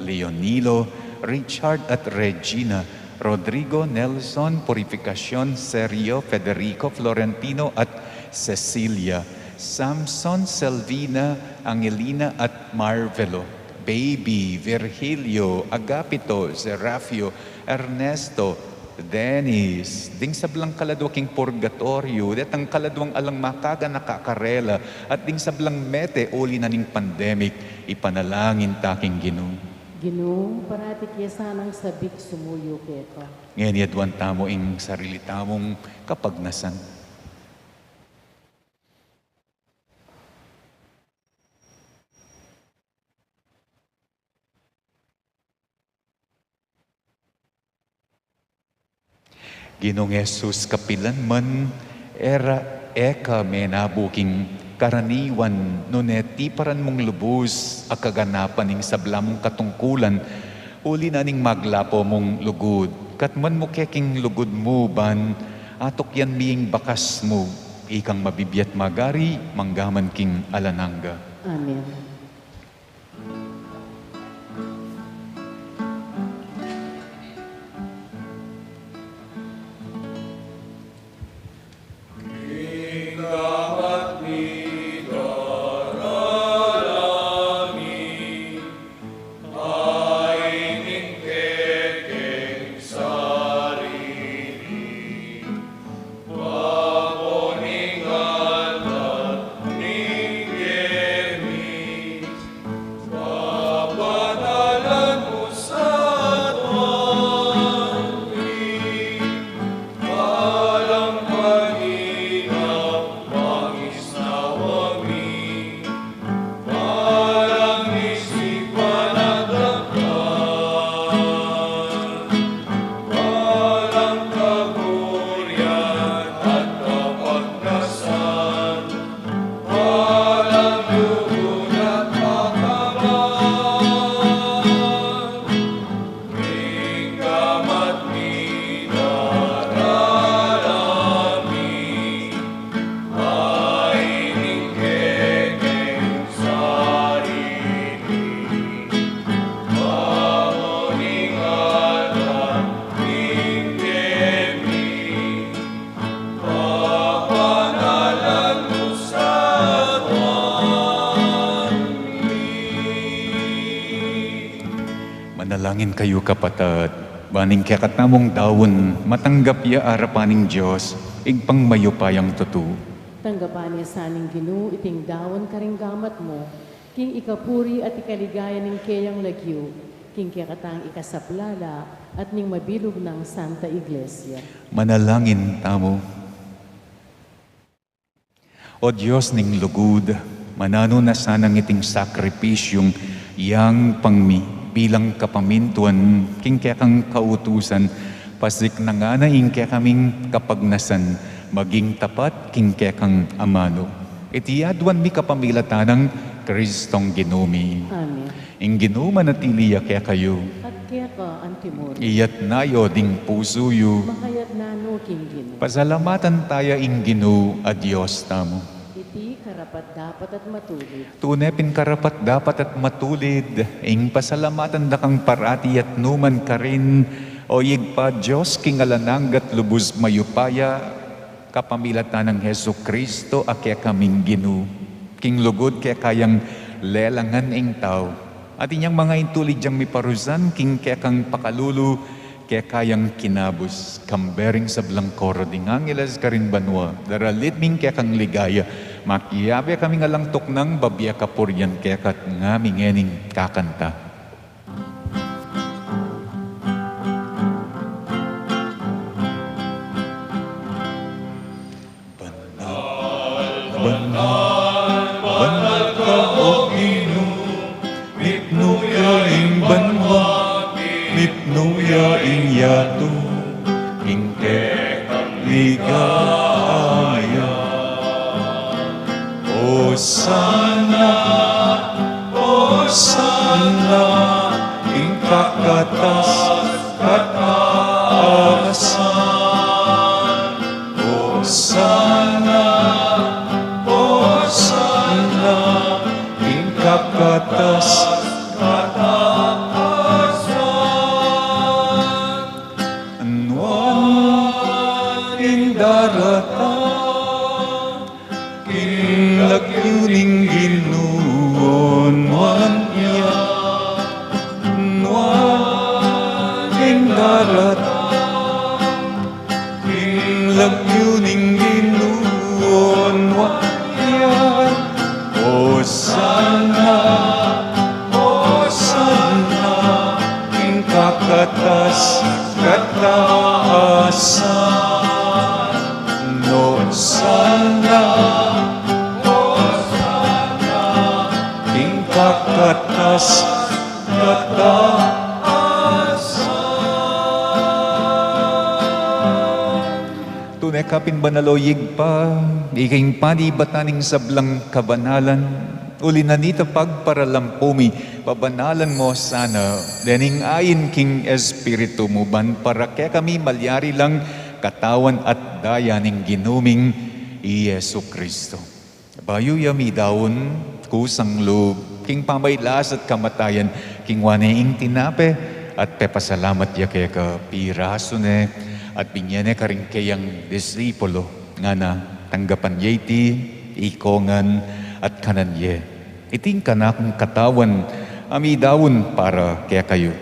Leonilo, Richard at Regina, Rodrigo, Nelson, Purificacion, Sergio, Federico, Florentino at Cecilia, Samson, Selvina, Angelina at Marvelo, Baby, Virgilio, Agapito, Serafio, Ernesto, Dennis, ding sablang kaladua king purgatorio, detang kaladuang alang makaganaka karela, at ding sablang mete uli na ning pandemic, ipanalangin ta king Ginu. Ginu, parati ke sanang sabik sumuyu keka. Ngeni aduan tamu ing sarili tamung kapagnasan. Ginung Jesus, kapilan man e ra e ka menabu king karaniwan, nune tiparan mung lubus a kaganapan ning sabla mung katungkulan, uli na ning maglapo mung lugud. Katmuan mu ke king lugud mu ban atukyan mi ing bakas mu, ikang mabibie at magari, mangga man king alang angga. Amen. Manalangin kayu, kapatad, ban ing kekatamung daun matanggap ya arapan ning Dios, Ibpang mayupayang tutu. Tanggapan na sa ning Ginu iting daun karing gamat mu, king ikapuri at ikaligaya ning keyang lagyu, king kekatang ikasaplala at ning mabilug nang Santa Iglesia. Manalangin tamu. O Dios ning lugud, mananu na sanang iting sakripisyung yang pang mi bilang kapamintuan king kekang kautusan, pasiknangan na ing kekaming kapagnasan, maging tapat king kekang amanu. Iti aduan mi kapamilatan nang Kristong Ginu mi. Amen. Ing Ginu manatili ya kekayu. At keka antimurin. Iyatna yu ding pusu yu. Makayatna no king Ginu. Pasalamatan taya ing Ginu a Dios tamu. Iti karapat-dapat at matulid. Tune pin karapat-dapat at matulid, ing pasalamatan da kang parati at numan karin, O Ibpa, Dios king alang angga at lubus mayupaya, kapamilatan nang Jesucristo a kekaming Ginu. King lugud keka yang lelangan ing tau, at inyang mangintulid yang miparusan king kekang pakalulu, keka yang kinabus. Kambe ring sablang koro ding angeles karin banua, daralit mi ing kekang ligaya, makiabe kaming alang tuknang, babie kapurian keka at ngami ngening kakanta. Banal, banal, banal ka, O Ginu, mipnu ya ing banua, mipnu ya ing yatu, ing kekang ligaya. Osana, Osana, ing kakatas-katasan. Osana, Osana, ing kakatas-katasan. Nuan ing daratang king lagyu ning Ginu, o nuan ya. Nuan ing daratang king lagyu ning Ginu, o nuan ya. Osana, Osana, king kakatas-katasan. Osana, Osana, king kakatas-katasan. Pin banal, o Ibpa, ika ing panibatan ning sablang kabanalan, uli na nita pagparalampu mi, pabanalan mu sana dening ain king Espiritu mu, ban para kekami malyari lang katawan at daya ning Ginu ming i Jesucristo. Bayu ya midaun kusang lub king pamailas at kamatayan, kinua ne ing tinape at pepasalamat ya keka, pirasu ne at binye ne karing keyang disipulo, ngana: Tanggapan ye iti ikongan at kanan ye. Iti ing kanakung katawan a midaun para kekayu.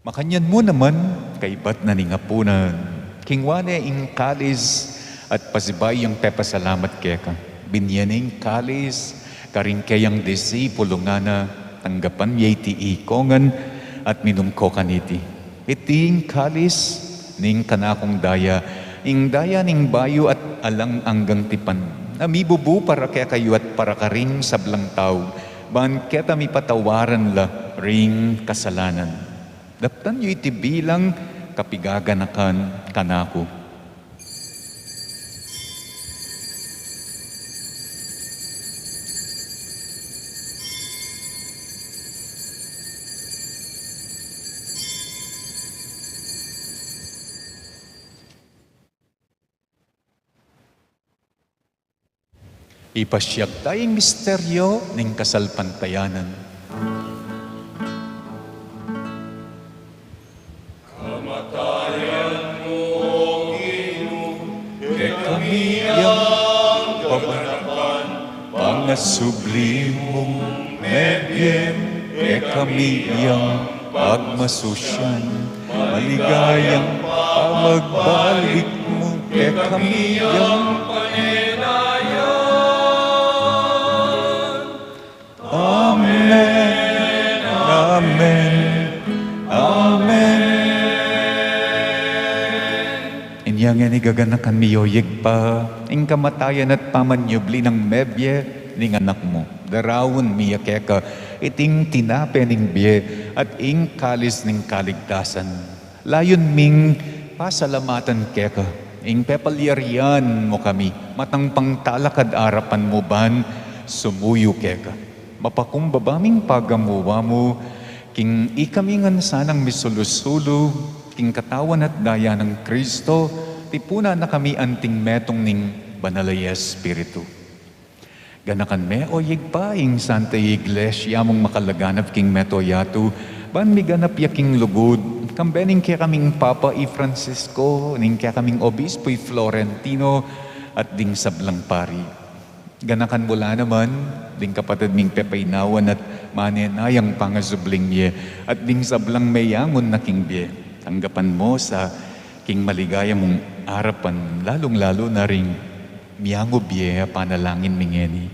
Makanyan mu naman, kaybat na ning apunan, kinua ne ing kalis at pasibayu yang pepasalamat keka, binye ne ing kalis karing keyang disipulo, ngana: Tanggapan ye iti ikongan at minum ko kaniti. Iti ing kalis ning kanakung daya, ing daya ning bayu at alang anggang tipan, a mibubu para kekayu at para karing sablang tau, ban keta mipatawaran la ring kasalanan. Daptan yu iti bilang kapigaganakan kanaku. Ipasyag taya ing misteryo ning kasalpantayanan. Kamatayan mu, O Ginu, kekami yang paganakan, pangasubli mung mebie, kekami yang pagmasusyan, maligayang pamagbalik mu, kekami yang panelayan. Amen. Amen. Amen. Inya ngeni gaganakan mi, o Ibpa, ing kamatayan at pamanyubli nang mebie ning Anak mu. Daraun mi ya keka iting tinape ning bie at ing kalis ning kaligtasan. Layun ming pasalamatan keka ing pepalyarian mu kami matang pangtalakad arapan mu ban sumuyu keka. Mapakumbaba ming pagamuan mu king ikami ngan sanang misulu-sulu king katawan at daya nang Kristo, tipunan na kami anting metung ning Banal a Espiritu. Ganakan me, o Ibpa, ing Santa Iglesia mung makalaganap king mabilug a yatu, ban miganap ya king lugud, kambe ning kekaming Papa i Francisco, ning kekaming Obispo i Florentino, at ding sablang pari. Ganakan mu la naman ding kapatad ming pepaynawan at manenayang pangasubling mie, at ding sablang meyangun na king bie. Tanggapan mu sa king maligaya mung arapan, lalung-lalu na ring miyangu bie a panalangin mi ngeni.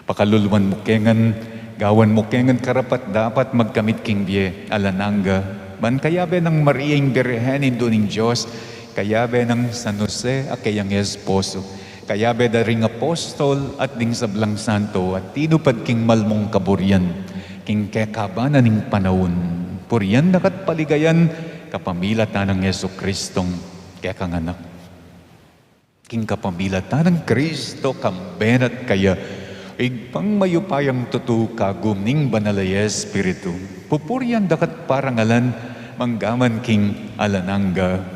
Pakaluluan mu ke ngan, gawan mu ke ngan karapat-dapat magkamit king bie alang angga, ban kayabe nang Maria ing Birhen, Indu ning Dios, kayabe nang San Jose a keyang esposo, kayabe da ring apostol at ding sablang santo a tinupad king mal mung kaburian king kekaban na ning panaun, purian da ka at paligayan kapamilatan nang Jesucristong kekang Anak. King kapamilatan nang Kristo, kambe na at kaya, Ibpang mayupayang tutu, kagum ning Banal a Espiritu, pupurian da ka at parangalan manggaman king alang angga.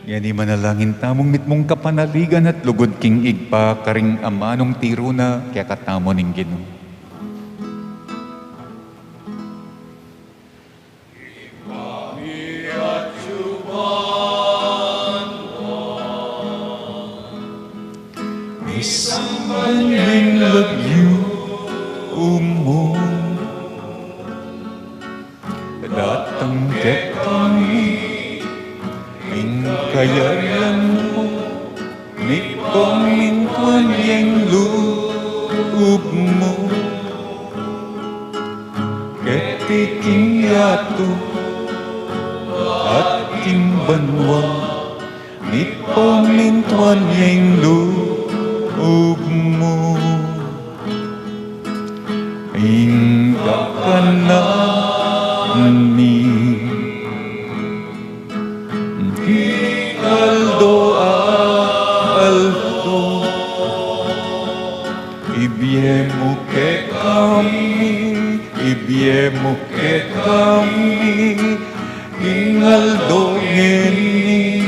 Ngeni manalangin tamung mitmung kapanaligan at lugud king Ibpa, karing amanung tiru na kekatamu ning Ginu. kayarian mu, mipamintuan ya ing lub mu keti king yatu at king banua. Mipamintuan ya ing lub mu. Ing kakanan mi king aldo-aldo ibie mu kekami, ibie mu kekami king aldo ngeni.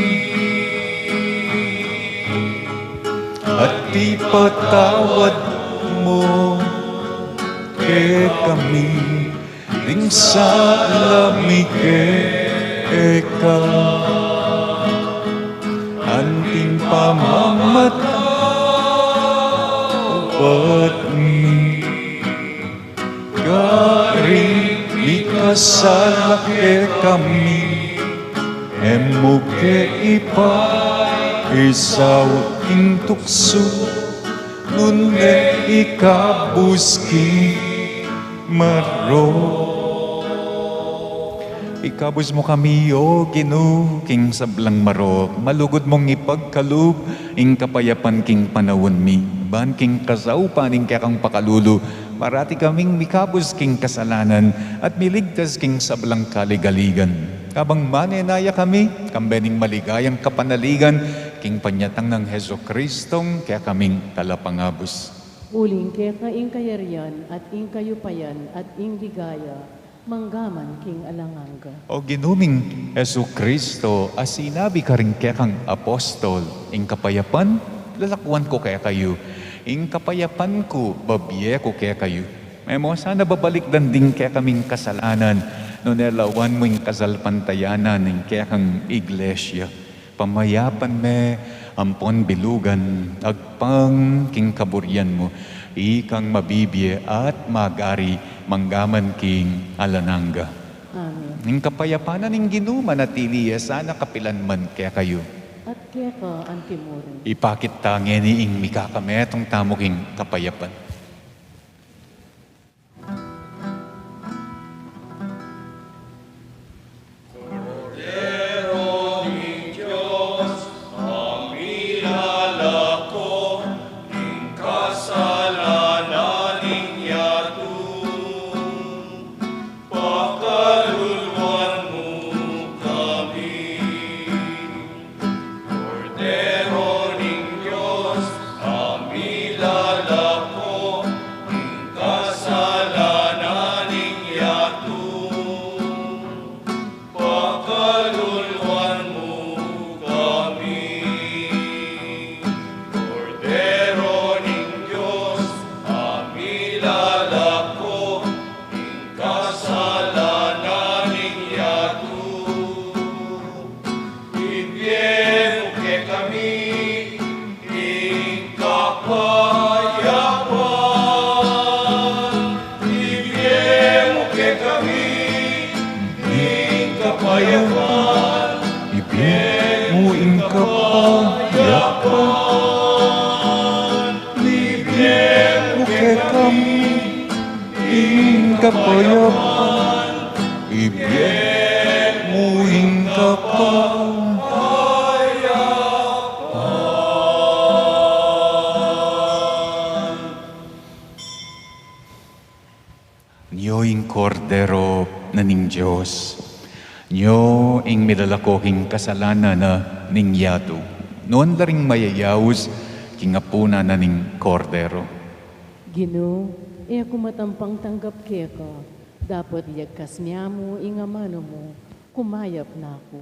At ipatawad mu kekami ding sala mi keka, anting pamamatawad mi karing mikasala kekami. E mu ke ipaisaul king tuksu, nune ikabus king marok. Ikabus mu kami, O Ginu, king sablang marok. Malugud mung ipagkalub ing kapayapan king panaun mi, ban king kasaupan ning kekang pakalulu, parati kaming mikabus king kasalanan at miligtas king sablang kaligaligan. Kabang manenaya kami, kambe ning maligayang kapanaligan, king panyatang nang Jesucristong kekaming Talapangabus. Uling keka ing kayarian at ing kayupayan at ing ligaya, manggaman king alang angga. O Ginu ming Jesucristo, a sinabi karing kekang apostol, ing kapayapan lalakuan ku kekayu, ing kapayapan ku babie ku kekayu. E mu sana babalikdan ding kekaming kasalanan, nune lawan mu ing kasalpantayanan ning kekang iglesia. Pamayapan me ampon bilugan agpang king kaburian mu, ikang mabibie at magari manggaman king alang angga. Amen. Ing kapayapan na ning Ginu manatili ya sana kapilan man kekayu. At keka antimurin. Ipakit ta ngeni ing mikakametung tamu king kapayapan. Kordero ning Dios, a milalako king kasalanan ning yatu, pakaluluan mu kami. Kordero ning Dios, a milalako king kasalanan ning yatu, pakaluluan mu kami. Kordero ning Dios, a milalako king kasalanan ning yatu, ibie mu kekami ing kapayapan. Ibie mu kekami ing kapayapan. Ibie mu ing kapayapan. Ibie mu kekami ing kapayapan. Ibie mu ing kapayapan. Nyo ing Kordero na ning Dios. Nyo ing milalako king kasalanan na ning yatu. Nuan la ring mayayaus king apunan na ning Kordero. Ginu, e ku matampang tanggap keka, dapot ligtas me mu ing amanu mu, kumayap na ku.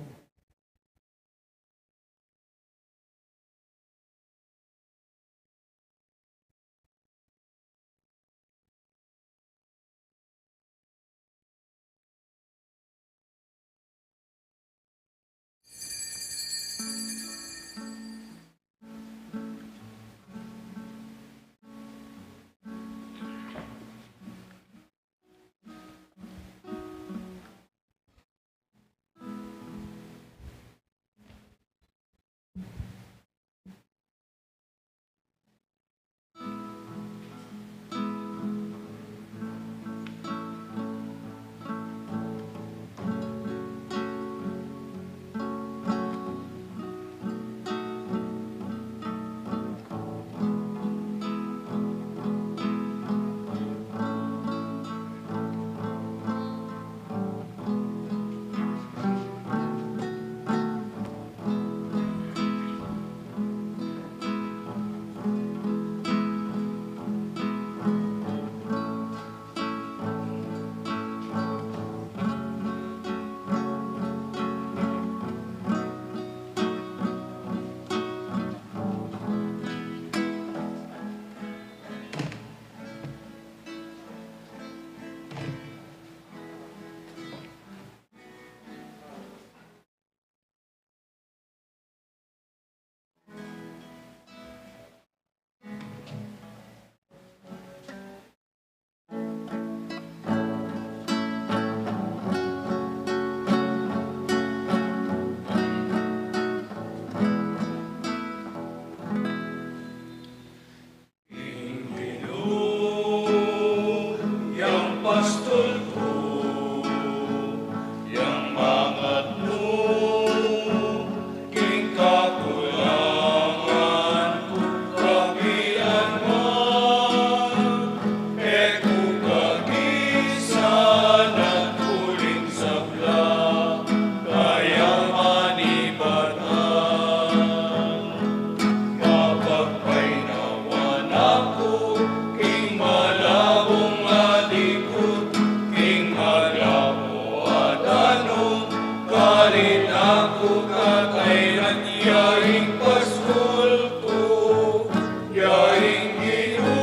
Ya ing pastol ku, ya ing Ginu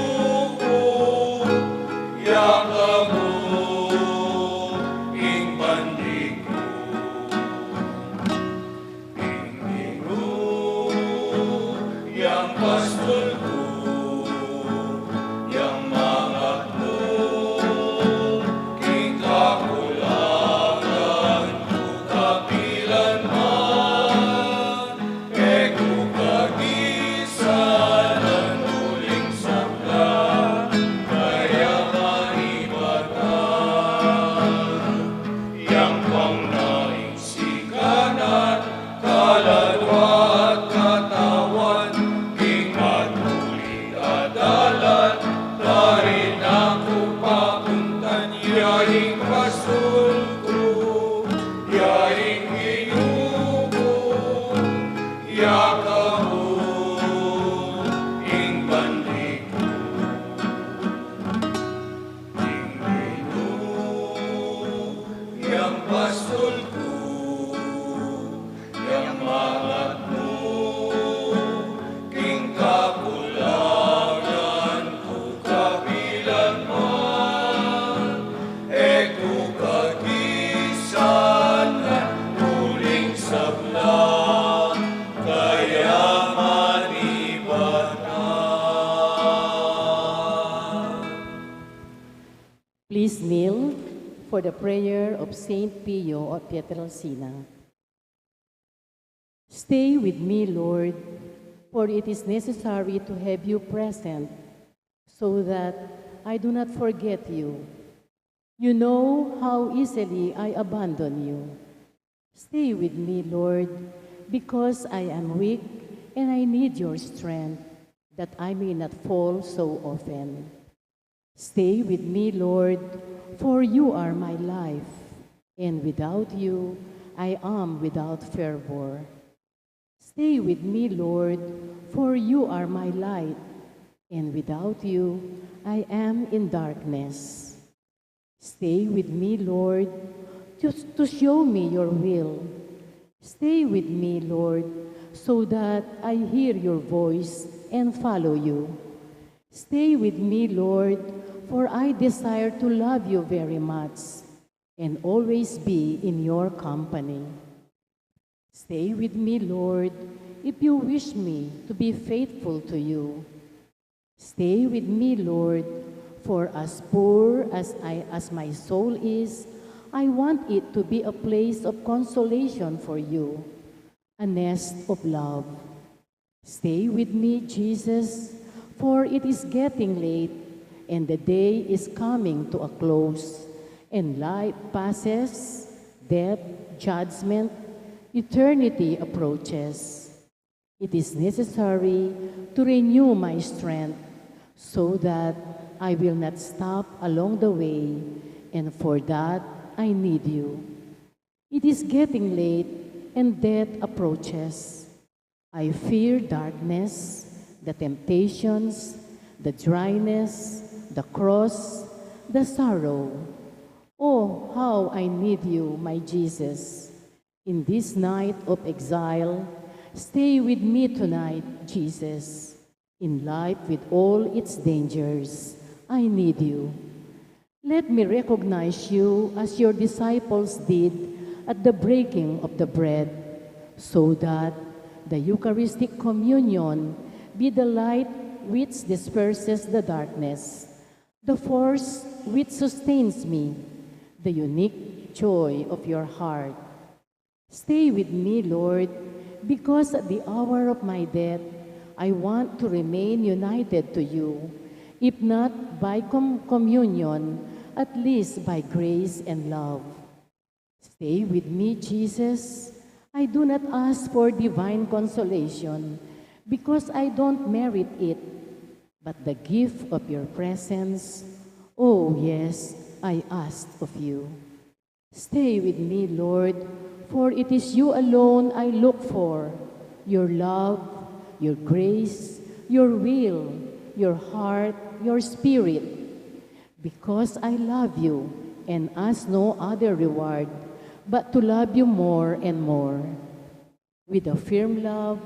ku, ya ka mu ing bandi ku. Ing Ginu yang pastol ku, yang mangatmu king kakulangan ku kapilan man. E ku kagisan uling sabla, kaya manibatan yang pangnaing sikanan, kaladwa at katawan, king matulid a dalan, karin na ku papuntan. Ya ing pastol ku, ya ing Ginu ku, ya ka mu ing bandi ku. Ing Ginu yang pastol ku, yang mangatmu king kakulangan ku kapilan man. E ku kagisan uling sabla, kaya manibatan. Please kneel for the prayer of Saint Pio of Pietrelcina. Stay with me, Lord, for it is necessary to have you present, so that I do not forget you. You know how easily I abandon you. Stay with me, Lord, because I am weak and I need your strength, that I may not fall so often. Stay with me, Lord, for you are my life, and without you I am without fervor. Stay with me, Lord, for you are my light, and without you I am in darkness. Stay with me, Lord, to, to show me your will. Stay with me, Lord, so that I hear your voice and follow you. Stay with me, Lord, for I desire to love you very much and always be in your company. Stay with me, Lord, if you wish me to be faithful to you. Stay with me, Lord, for as poor as I, as my soul is, I want it to be a place of consolation for you, a nest of love. Stay with me, Jesus, for it is getting late, and the day is coming to a close, and life passes, death, judgment, eternity approaches. It is necessary to renew my strength so that I will not stop along the way, and for that I need you. It is getting late and death approaches. I fear darkness, the temptations, the dryness, the cross, the sorrow. Oh, how I need you, my Jesus. In this night of exile, stay with me tonight, Jesus. In life with all its dangers, I need you. Let me recognize you as your disciples did at the breaking of the bread, so that the Eucharistic communion be the light which disperses the darkness, the force which sustains me, the unique joy of your heart. Stay with me, Lord, because at the hour of my death, I want to remain united to you, if not by com-, communion, at least by grace and love. Stay with me, Jesus. I do not ask for divine consolation, because I don't merit it, but the gift of your presence. Oh, yes, I ask of you. Stay with me, Lord, for it is you alone I look for, your love, your grace, your will, your heart, your spirit. Because I love you and ask no other reward but to love you more and more. With a firm love,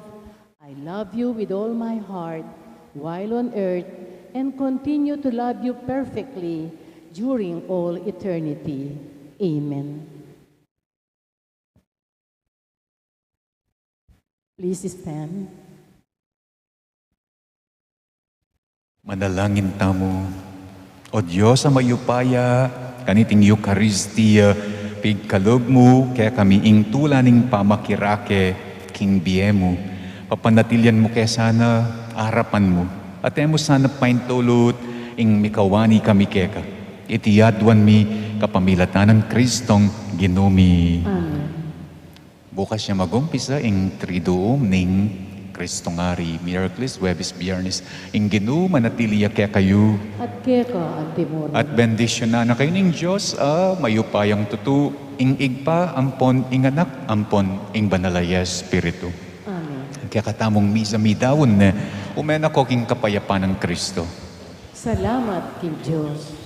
I love you with all my heart while on earth and continue to love you perfectly during all eternity. Amen. Please stand. Manalangin tamu. O Dios a mayupaya, kaniting Eukaristia, pigkalub mu kekami ing tula ning pamakirake king bie mu. Papanatilian mu ke sana arapan mu, at e mu sana paintulut ing mikawani kami keka. Iti aduan mi kapamilatan nang Kristong Ginu mi. Amen. Bukas ya magumpisa ing Triduum ning Kristong Ari, Miraculis, Huwebes, Biyernes. Ing Ginu manatili ya kekayu. At keka antimurin. At bendisyunan na kayu ning Dios a mayupayang tutu, ing Ibpa ampon ing Anak ampon ing Banal a Espiritu. Amen. Kekatamung misa midaun ne, ume na ko king kapayapan nang Kristo. Salamat king Dios.